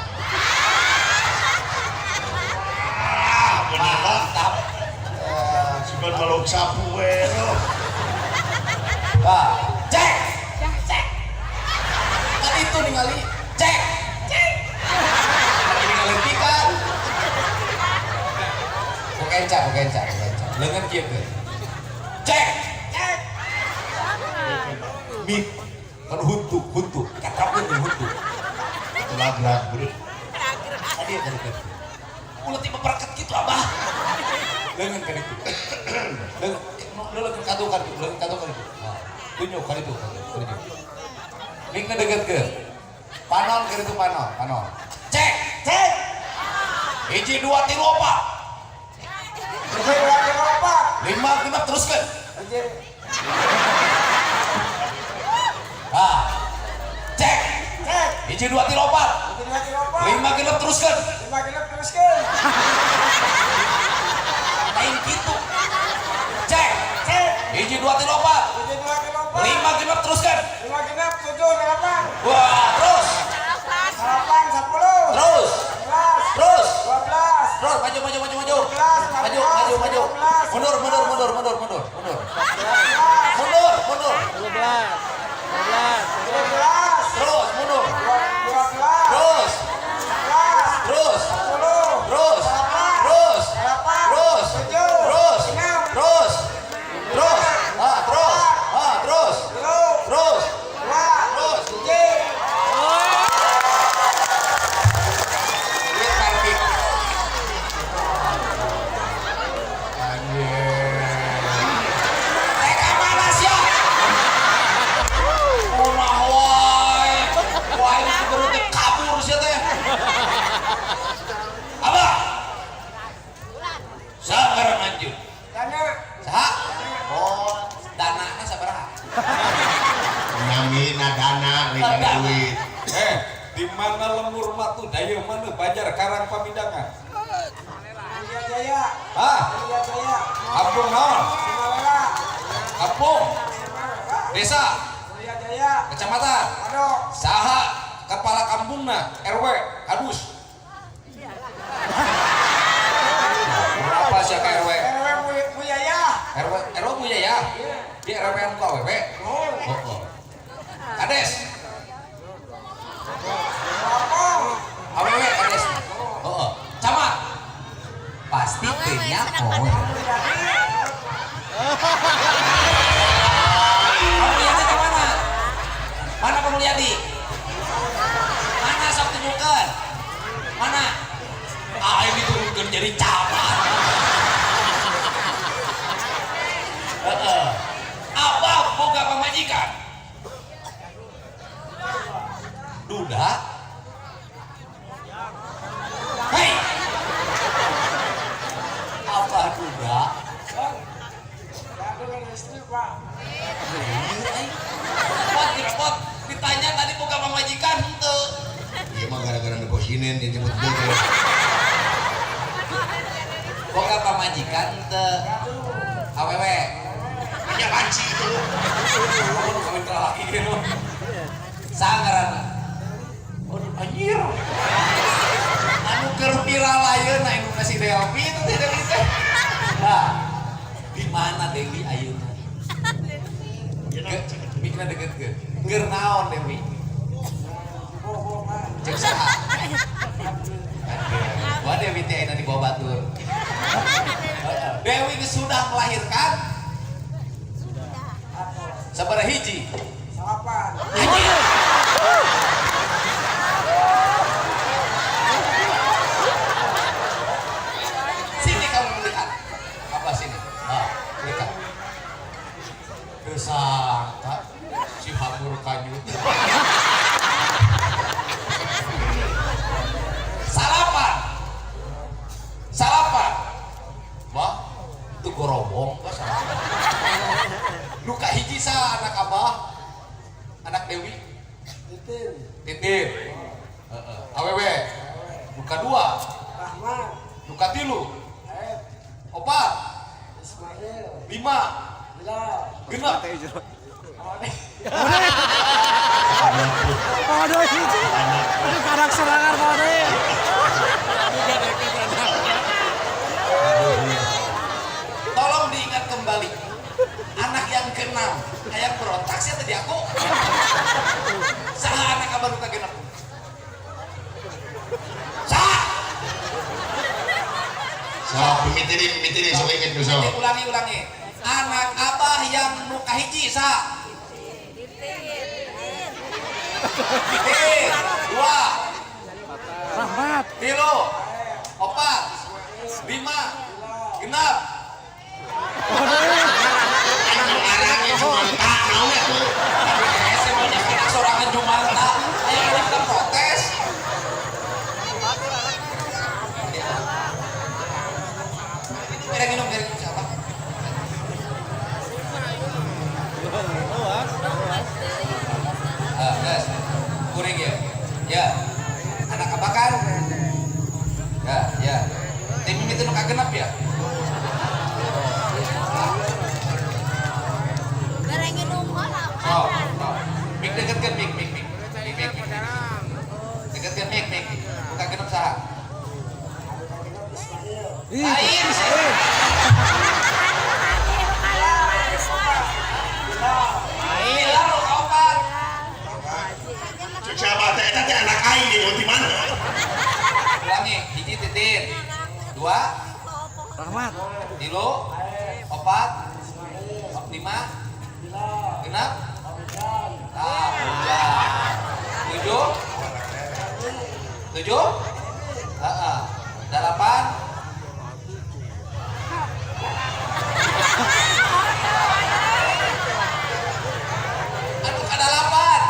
Mantap. Cuman meluk sapu we. Nah, cek. Cek. Tadi itu ningali cek. Cek. Lagi ningali kan. Ku kenca. Leungeun kieu teh. Cek. Cek. Mik kan huntu. Katrapkeun jeung huntu. Lagrak beureut. Tadi ya tadi. Ulah tiba berkat gitu abah. Leungeun kan itu. Leungeun katu kan itu, leungeun katu kan itu. Nah, tunjuk kan itu, tunjuk. Mikna deukeutkeun. Panon kan itu panon. Cek, cek. 1 2 3 4. 1 2 3 4. 5 6 teruskan. Ah. Cek. Cek. 1 2 3 4. 1 2 3 4. 5 6 teruskan. 5 6 teruskan. Lain gitu. Cek. Cek. 1 2 3 4. 1 2 3 4. 5 6 teruskan. 5 6 7 8. Wah, terus. 8 10. Terus. 11. Terus. 12. Terus maju maju maju maju. 12, Maju maju maju. 14. Mundur mundur mundur mundur mundur mundur. Mundur mundur. 12. 13. Terus mundur. 12. Terus. 11. Terus. 10. Terus. 8. Terus. 8. Terus. 7. Terus. 6. Terus. Terus. Ah, terus. Ah, terus. 3. Terus. 2. Terus. 1. Lihat parking. Rek mana sia? Ulah wae. Wae geus teh kabur sia teh. Abah. Sabar lanjut. Dana. Saha? Oh, danana sabaraha? Namina dana lain duit. Di mana lemur matu dayeuh mana Banjar Karang Pamindangan? Mulia Jaya. Hah? Mulia Jaya. Kampung naon? Simalela. Kampung, Simalela. desa, Mulia Jaya. kecamatan, Pondok. saha kepala kampungna, RW, kadus. Berapa sih ke RW? RW Muyaya. RW RW punya ya? Di RW anu KWW? Oh. Oh, oh. Kades, Kampung. AWW kades. Oh, oh. Camat. Pasti teu nyaho. Pak Mulyadi ke mana? Mana Pak Mulyadi? Mana sok tunjukkan? Mana? Ah, ini turunkan jadi camat. Heeh. Abah boga pamajikan? Duda? Hei! Apa duda? Gaduh dengan istri, Pak. Repot, repot. Ditanya tadi boga pamajikan henteu. Ieu mah gara-gara negosinen yang jemput gue. Boga pamajikan henteu. Awewe. Hanya panci itu. Kamu nu kawin ke lalaki gitu. Sangaranna. Aduh, anjir. Anu keur viral ayeuna anu kasih Dewi itu teh Dewi teh. Nah, di mana Dewi ayeuna? Mikna deket ke. Keur naon Dewi? Bobo, Pak. Cek saha? Wah Dewi teh ayeuna di bawah batur. Sabaraha hiji? 8. Anjing. Sini kamu melihat. Apa sini? Ah, melihat. Kesangka si Hamur kanyut. Salapan. Salapan. Wah, itu gorobong kok salapan. Luka hiji sa anak abah, anak Dewi. Titin. Titin. Heeh. Awewe. Luka 2. Rahman. Luka 3. Aep. 4. Ismail. 5. Bilal. 6. Waduh hiji. Aduh karak serangan waduh. Tolong diingat kembali. Anak yang ke-6, hayang berontak sih tadi aku. Saha anak abah nu ka-6? Saha? Sok mimiti sok inget tuh sok. Ulangi ulangi. Anak abah yang nu kahiji saha? Titin. 2. Rahmat. 3. 4. 5. 6. Anak Jumanta naon atuh? Saya banyak anak sorangan Jumanta. Ayo kita protes. Minum, biar minum siapa? Ah, guys, kuring ya. Ya, anak apa kan? Ya, ya. Tim itu nu kagenep ya? Oh, oh. Mik deketkeun mik mik mik. Mik mik mik. Deketkeun mik mik. Buka genep saha? Lain sih. Bilal nu kaopat. Cek siapa teh eta teh anak aing di di mana? Ulangi, 1 Titin. 2 Rahmat. 3 4 5 6 7 7 8. Aduh, ada 8.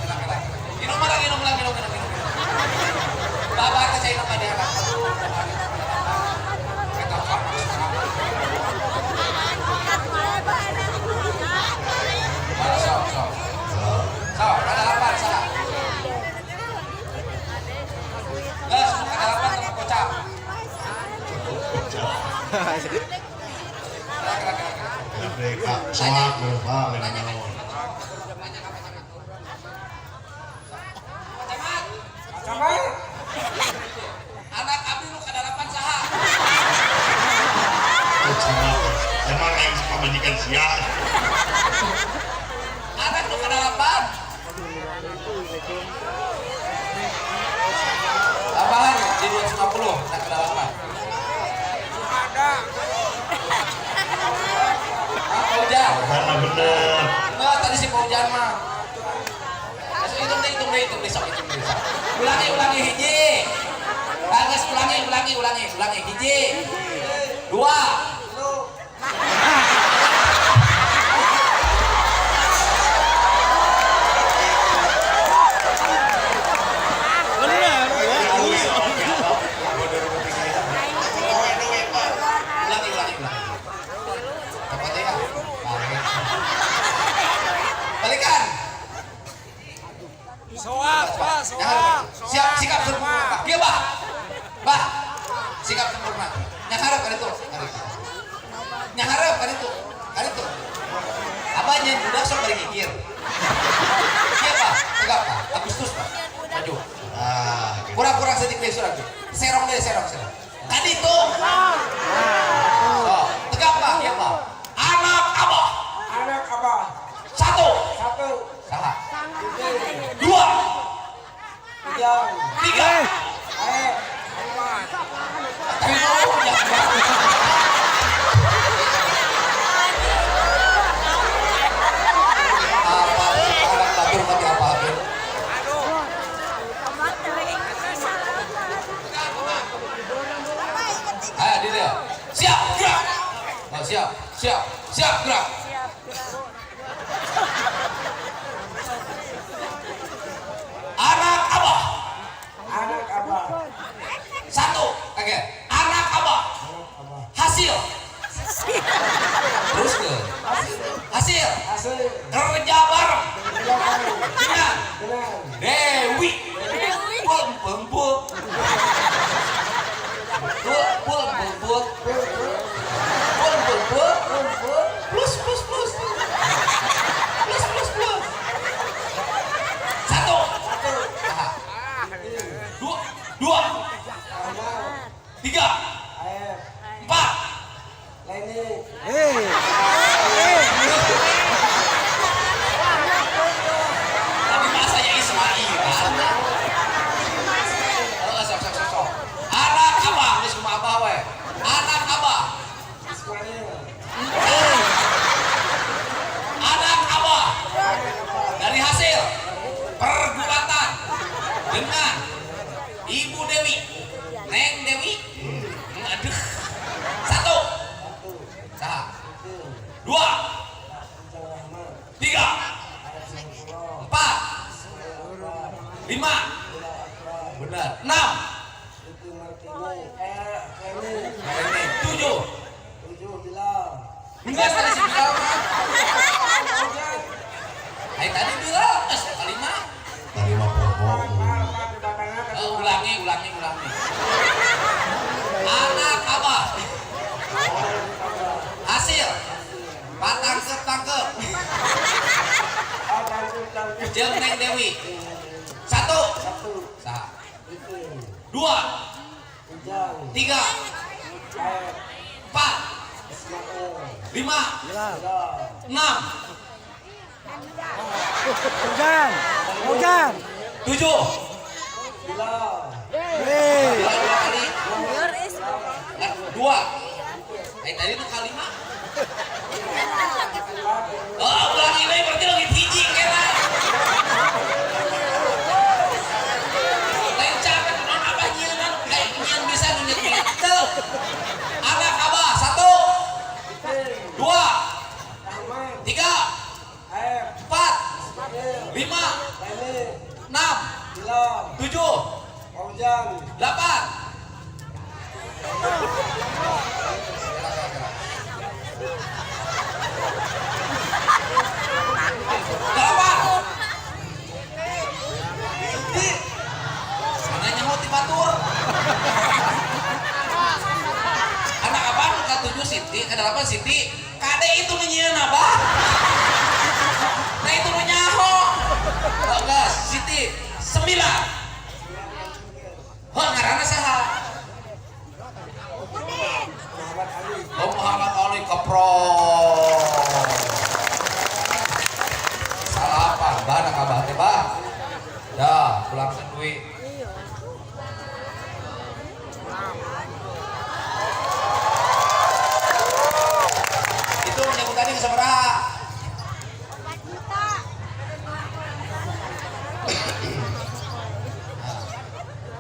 Enak, enak. Minum lagi, minum lagi, minum, minum, minum. Bapak teh cai nama dia. Sok, sok. Sok, ada 8 salah. Gas, ada 8 sama kocak. Mereka soak berapa lagi naon. Anak abdi nu ka-8 saha? Emang aing pamajikan sia. Anak nu ka-8. Tambahan di 250 anak ka-8. Ada. Paujan. Karena bener. Enggak, tadi si Paujan mah. Hitung deh, hitung deh, hitung deh, sok, hitung deh, sok. Ulangi, ulangi, hiji. Bagus, ulangi, ulangi, ulangi, ulangi, hiji. 2. Ulangi, ulangi, ulangi. Dapat ya? Balikan. Soak, Pak, soak. Siap, sikap sempurna, Pak. Dia, Pak. Pak, sikap sempurna. Nyaharap kan itu. Nyaharap kan itu. Kan itu. Abah nyen budak sok bari ngikir. Iya, Pak. Tegak, Pak. Agustus, Pak. Maju. Kurang-kurang sedikit deh, surah. Serong deh, serong, serong. Kan itu. Oh, tegak, Pak. Iya, Pak. Anak abah. Anak abah. 1. 1. Salah. 2. 3. 3. Tapi mau ya. Siap gerak. Siap gerak. Anak abah. Anak abah. Satu. Oke. Anak abah. Hasil. Terus ke. Hasil. Hasil. Kerja bareng. Kerja bareng. Dengan Dengan Dewi. Dewi. Pul pul pul. Pul pul pul pul. Pul pul pul. Plus plus plus. Plus plus plus. Satu. Satu. Aha. Dua. Dua. Ahmad. Tiga. Aep. Empat. Leni. Tapi bahasanya Ismail. Oh, sok sok sok sok. Anak abah, geus kumaha abah we. Anak abah. Ismail. Anak abah. Dari hasil pergulatan dengan Ibu Dewi, Neng Dewi. Aduh. Satu. Saha. Dua. Tiga. Empat. Lima. Benar. Enam. Itu Martini. Leni. Ini tujuh. Tujuh Bilal. Enggak tadi si Bilal mah. Hai tadi Bilal, geus kalima. Tadi mah poho. Eh, ulangi, ulangi, ulangi. Anak abah. Hasil. Patangkep tangkep. Jeung Neng Dewi. Satu. Satu. Saha. Itu. Dua. Ujang. Tiga. Aep. Empat. Ismail. Lima. Bilal. Bilal. Enam. Hujan. Hujan. Tujuh. Bilal. Hei. Bilal dua kali. Dua. Eh tadi itu kalima. Oh, ulangi lagi berarti lagi hiji kena. Lain cara non abah nyieun kayak nyieun bisa nu nyetil. Anak abah satu, dua, Ahmad. tiga, Aep. empat, Ismail. lima, Leni. enam, Bilal. tujuh, Fauzan. delapan. Delapan. Mana nyaho ti batur. Anak abah nu ka-7 Siti, ka-8 Siti. Kade itu nu nyieun abah. Nah itu nu nyaho. Oh, geus, Siti 9. Heuh ngaranna saha? Muhammad Ali. Oh, Muhammad Ali Kepro. Salapan, bah anak abah teh bah. Dah, pulang duit. Itu menyebut tadi sabaraha?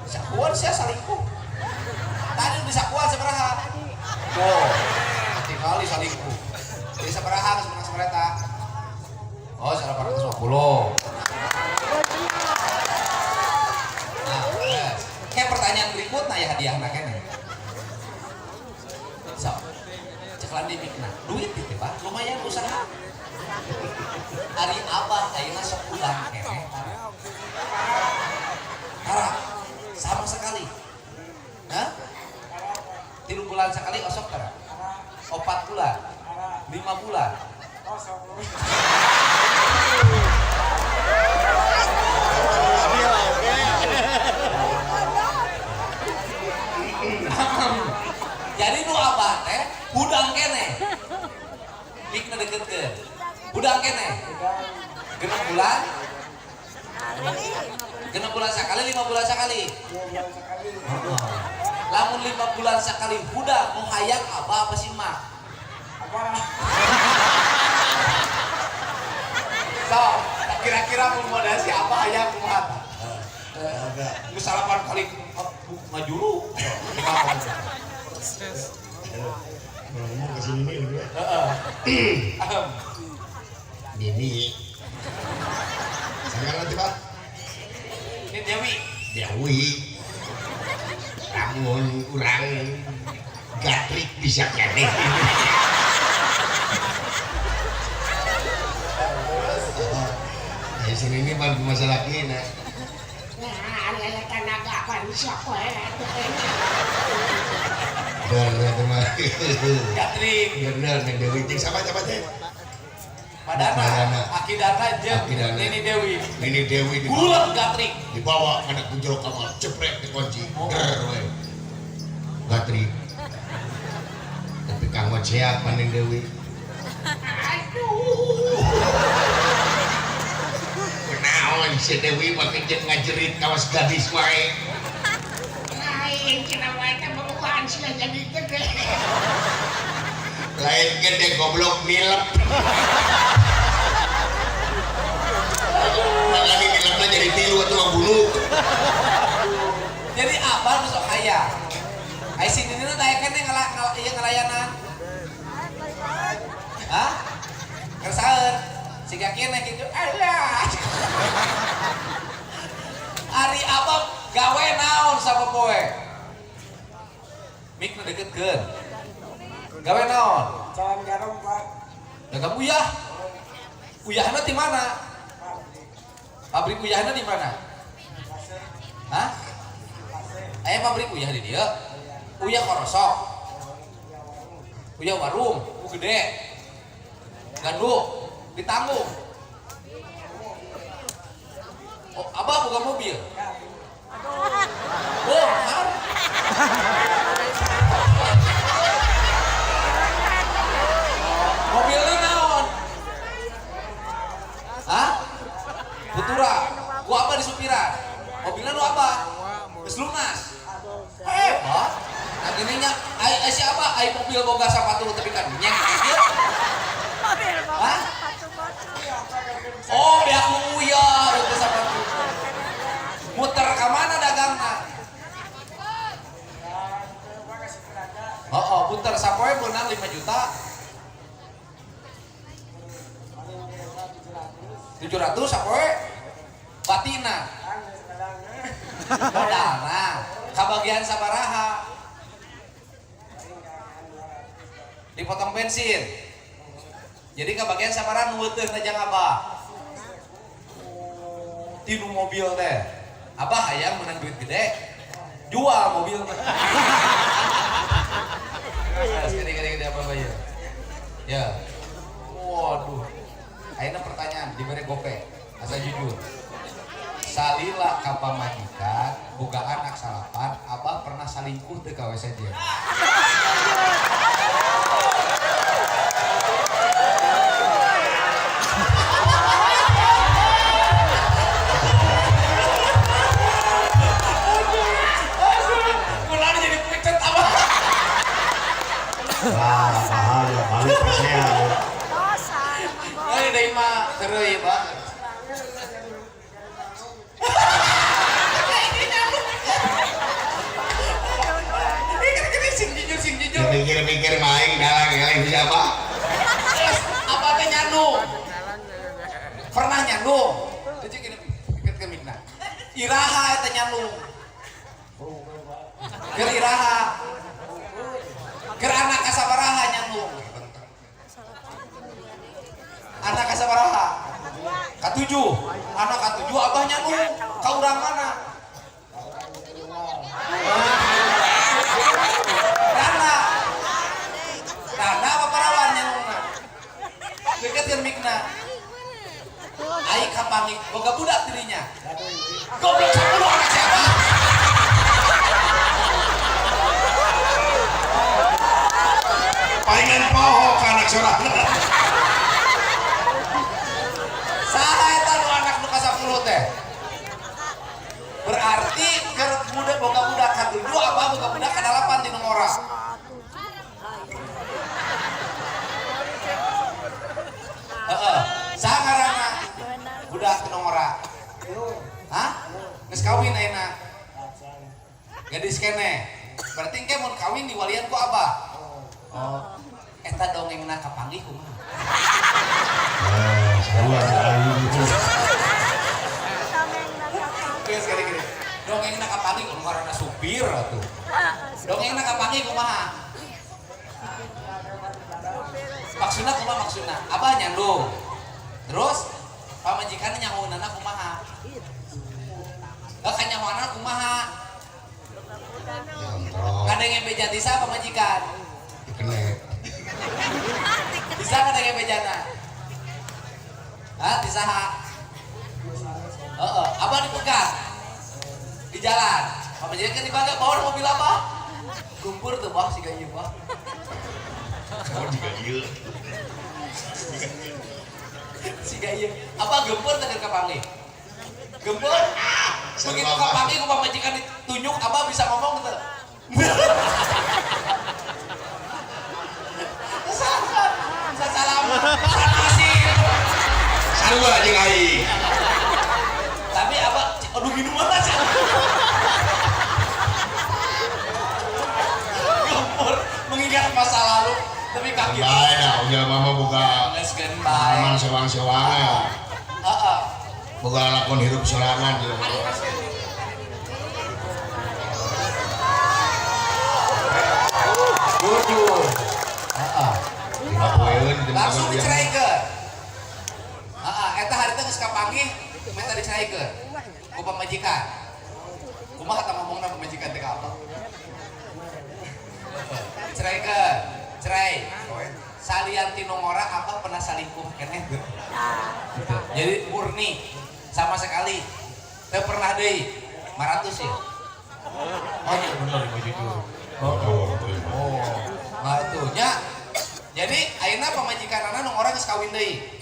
Sakuan sia salingkuh. Tadi udah sakuan sabaraha? Tuh, tinggali salingkuh. Jadi sabaraha geus menang sabareta? Oh, 850. Nah, yes. Kayak pertanyaan berikutnya ya hadiahna keneh. So, ceklan di mikna. Duit itu Pak, lumayan usaha. Ari abah ayeuna sok ulang keneh. Tara, sama sekali. Hah? 3 bulan sekali osok tara? 4 bulan, 5 bulan. Jadi nu abah teh hudang keneh. Mikna deketkeun. Hudang keneh. 6 bulan. 6 bulan sekali, 5 bulan sekali. 2 bulan sekali. Lamun 5 bulan sekali hudang nu hayang abah apa sih mak? Apa? So, kira-kira mau modal siapa hayang kumaha? Geus 8 kali ngajuru. Kalau ngomong ke sini nih udah. Heeh. Nini. Saya nanti Pak. Ini Dewi. Dewi. Lamun urang gatrik bisa keneh. Di sini ini baru masalah kina. Nah, ada tenaga kan siapa ya? Bener teman. Gatrik. Bener Neng Dewi jeung siapa siapa teh? Madana, Akidana jeung Nini Dewi. Nini Dewi dibawa. Bulat gatrik. Dibawa kana ku jero kamar, ceprek dikunci. Ger we. Gatrik. Tapi kang ngoceak Neng Dewi. Aduh. Kunaon si Dewi mah jeung ngajerit kawas gadis wae. Lain cenah wae teh bobogohan sia jadi gede. Lain gede goblok nilep. Makanya nilepnya jadi tilu atau bunuh. Jadi abah nu sok hayang. Ai si Nini teh aya keneh ieu ngalayanan. Hah? Kersaeun. Siga keneh kitu. Alah. Ari abah gawe naon sapopoe? Mik nu deketkeun. Gawe naon? Cawan garam, Pak. Dagang uyah. Uyahna di mana? Pabrik uyahna di mana? Hah? Aya pabrik uyah di dieu. Uyah korosok. Uyah warung, u gede. Ganduk, ditanggung. Oh, abah boga mobil. Bongkar. Mobilnya naon? Hah? Putura. Gua apa disupiran? Mobilnya nu apa? Geus lunas. Hebat. Nah gini nya, ai si abah ai mobil boga sapatu tapi kan nyek. Hah? Oh, beak uyah boga sapatu. Muter ka mana dagangna? Oh, puter sapoe beunang 5 juta. 700 sapoe batina. Modalna kabagian sabaraha? Dipotong bensin. Jadi kabagian sabaraha nu weuteung teh jang abah? Tinu mobil teh. Abah hayang menang duit gede, jual mobil teh. Gede-gede apa bayar? Ya. Waduh. Ayeuna pertanyaan diberi gope, asal jujur. Salila ka pamajikan, boga anak salapan, abah pernah salingkuh teu ka WC dia? Kunaon jadi pucet abah. Wah, bahaya balik pasea. Eh, deui mah tereuy, Pak. Sing jujur. Mikir-mikir maing dalang eleh siapa? Terus apa teh nyandu? Pernah nyandu? Lucu gini, deket ke mikna. Iraha eta nyandu. Keur iraha. Keur anak kasabaraha nyandu. Anak kasabaraha? Katujuh. Anak katujuh abah nyandu. Ka urang mana? Rana. Rana apa parawan nyandungna? Deket kan mikna. Ai kapangi boga budak dirinya. Goblok 10 anak siapa? Palingan poho ka anak sorangan. Saha eta nu anak nu ka-10 teh? Berarti keur budak boga budak ka-7 apa boga budak ka-8 tinu ngora. Heeh. Saha ngaranna? Budak tinu ngora. Hah? Geus kawin ayeuna. Gadis keneh. Berarti engke mun kawin diwalian ku abah. Oh, Eta dongengna kapanggih kumaha? Ah, sarua aing itu. Geus gini-gini. Dongengna kapanggih kumaha karena supir atuh. Dongengna kapanggih kumaha? Maksudna kumaha maksudna? Abah nyandung. Terus pamajikanna nyahoeunana kumaha? Heuh kanyahoanna kumaha? Nyontrok. Ngadenge beja ti saha pamajikan? Dikene. Bisa ngadenge bejana? Hah, ti saha? Heeh, abah dipegat di jalan. Pamajikan kan dibaga bawa mobil apa? Kumpur tuh bah siga ieu bah. Oh, jiga ieu. Siga ieu. Apa gempur teh keur kapanggih? Gempur? Begitu kapanggih ku pamajikan ditunjuk, abah bisa ngomong teu? Salam. Sanasir. Sarua jeung aing. Tapi abah, aduh minuman aja. Gempur mengingat masa lalu, tapi kaki. Bae dah, udah mah boga Geus geun pengalaman bae. sewang-sewangan. Heeh. Boga lakon hirup sorangan gitu. Jujur. Heeh. Lima poeun jeung Langsung biang. diceraikan. Heeh, eta harita geus kapanggih minta diceraikan ku pamajikan. Kumaha tah ngomongna pamajikan teh ka apa? Diceraikan, cerai. Salian ti nu ngora apa pernah salingkuh keneh teu? Gitu. Jadi murni sama sekali teu pernah deui. 500 ya. Oh iya bener ieu jujur. Oh, Oh, nah itu nya. Jadi ayeuna pamajikanana nu ngora geus kawin deui.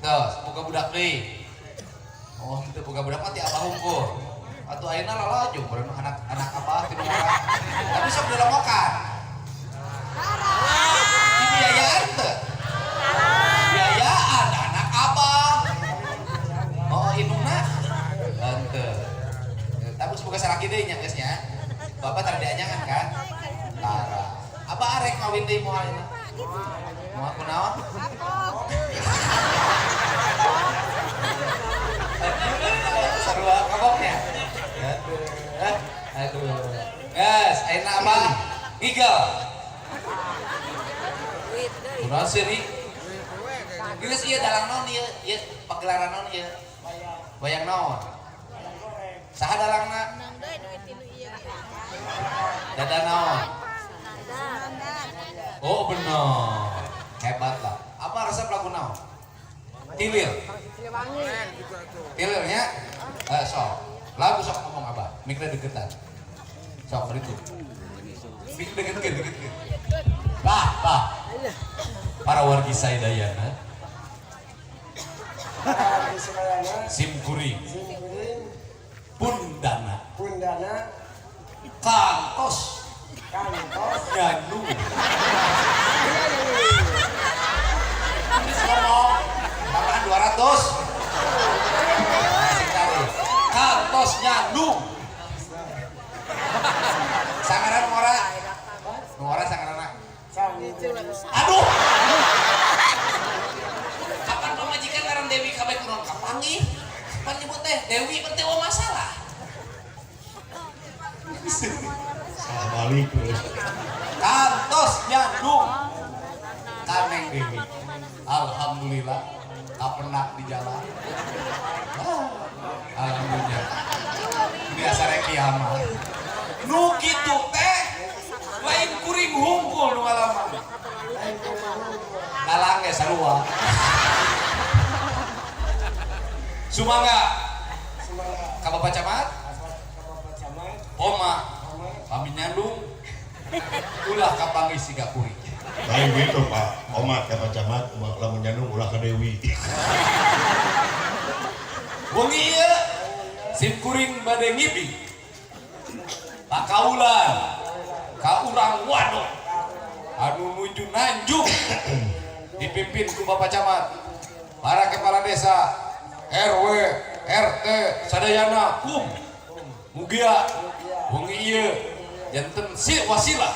Terus boga budak deui. Oh, kitu boga budak mah ti abah hungkul. Atuh ayeuna lalajo meureun anak-anak abah ti nu ngora. Tapi sok dilomokan. Dibiayaan teu? Biayaan anak abah. Oh, indungna henteu. Tapi geus boga salaki deui nya geus nya. Bapak tara dianyangan kan? Tara. Abah arek kawin deui moal ayeuna? Moal kunaon? Sarua kaboknya. Aduh. Aduh. Guys, ayeuna abah ngigel. Kunaon sih ri? Geus ieu dalang naon ieu? Ieu pagelaran naon ieu? Wayang naon? Saha dalangna? Dada naon? Oh bener, hebat lah. Apa resep lagu naon? Tilil. Tililnya? Sok. Lagu sok ngomong apa? Mikirnya deketan. Sok berikut. Mikir deket deket. Bah, bah. Para wargi Saidayana, Wargi sim kuring, Simkuring, pundana, Pundana, kantos, Kantos, nyanu. Terus ngomong, tambahan 200. Asik kali. Kantos nyandu. Sangaran ngora. Ngora sangarana. Sang Aduh. Kapan pamajikan ngaran Dewi kabeh kunaon kapanggih? Pan nyebut teh Dewi pan teh masalah. Salah balik terus. Kantos nyandung Kaneng Dewi. Alhamdulillah kapenak di jalan. Ah, alhamdulillah. Ini asare kiamat. Nu kitu teh lain kuring hungkul nu ngalaman. Dalang ge sarua. Sumangga Sumangga, ka Bapak Camat, Bapak Camat, Oma, Oma, pami nyandung, ulah kapanggih siga kuring. Lain gitu Pak. Omat ka Pak Camat, lamun nyandung ulah ka Dewi. Wengi ieu sim kuring bade ngibi. Pakaulan ka urang Wado anu nuju nanjung dipimpin ku Bapak Camat, para kepala desa, RW, RT, sadayana kum mugia wengi ieu janten si wasilah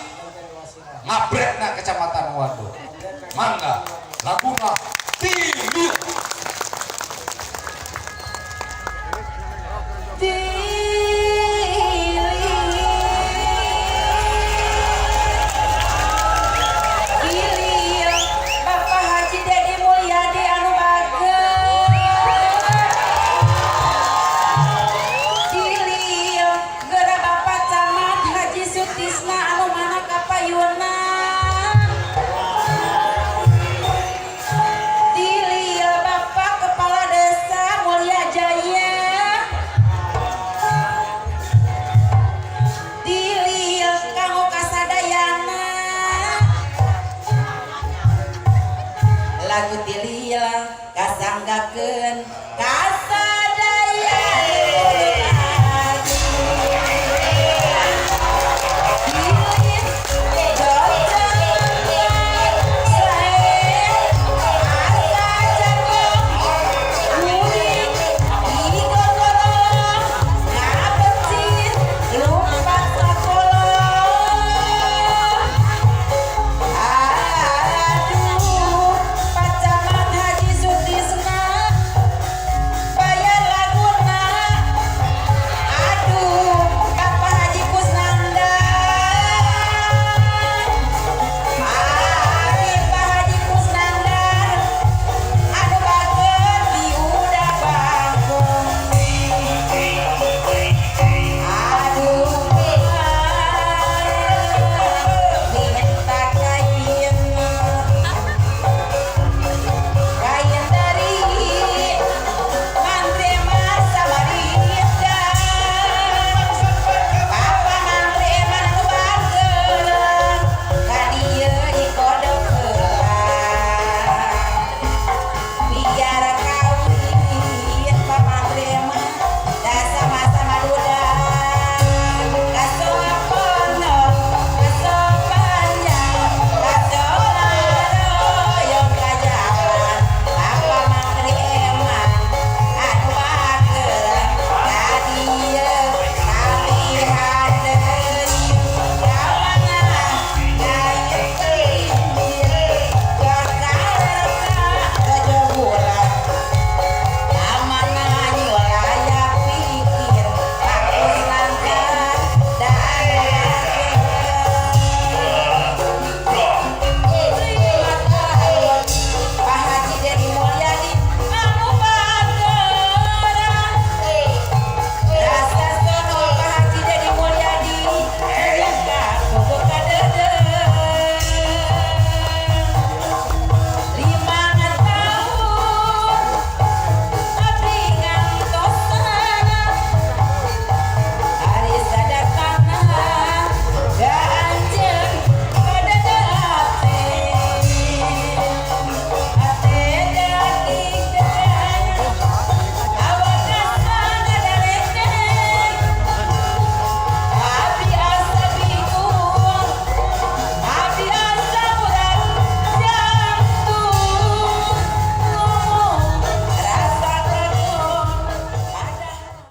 Ngabrekna Kecamatan Wado. Mangga laguna Tilil. Tilil Bapak Haji Dedi Mulyadi anu bager. Tilil geura Bapak Camat Haji Sutisna anu mana kapayuna. Tilil Bapak Kepala Desa Mulya Jaya. Tilil kanggo kasadayana. Lagu tilil kasanggakeun kasadayana.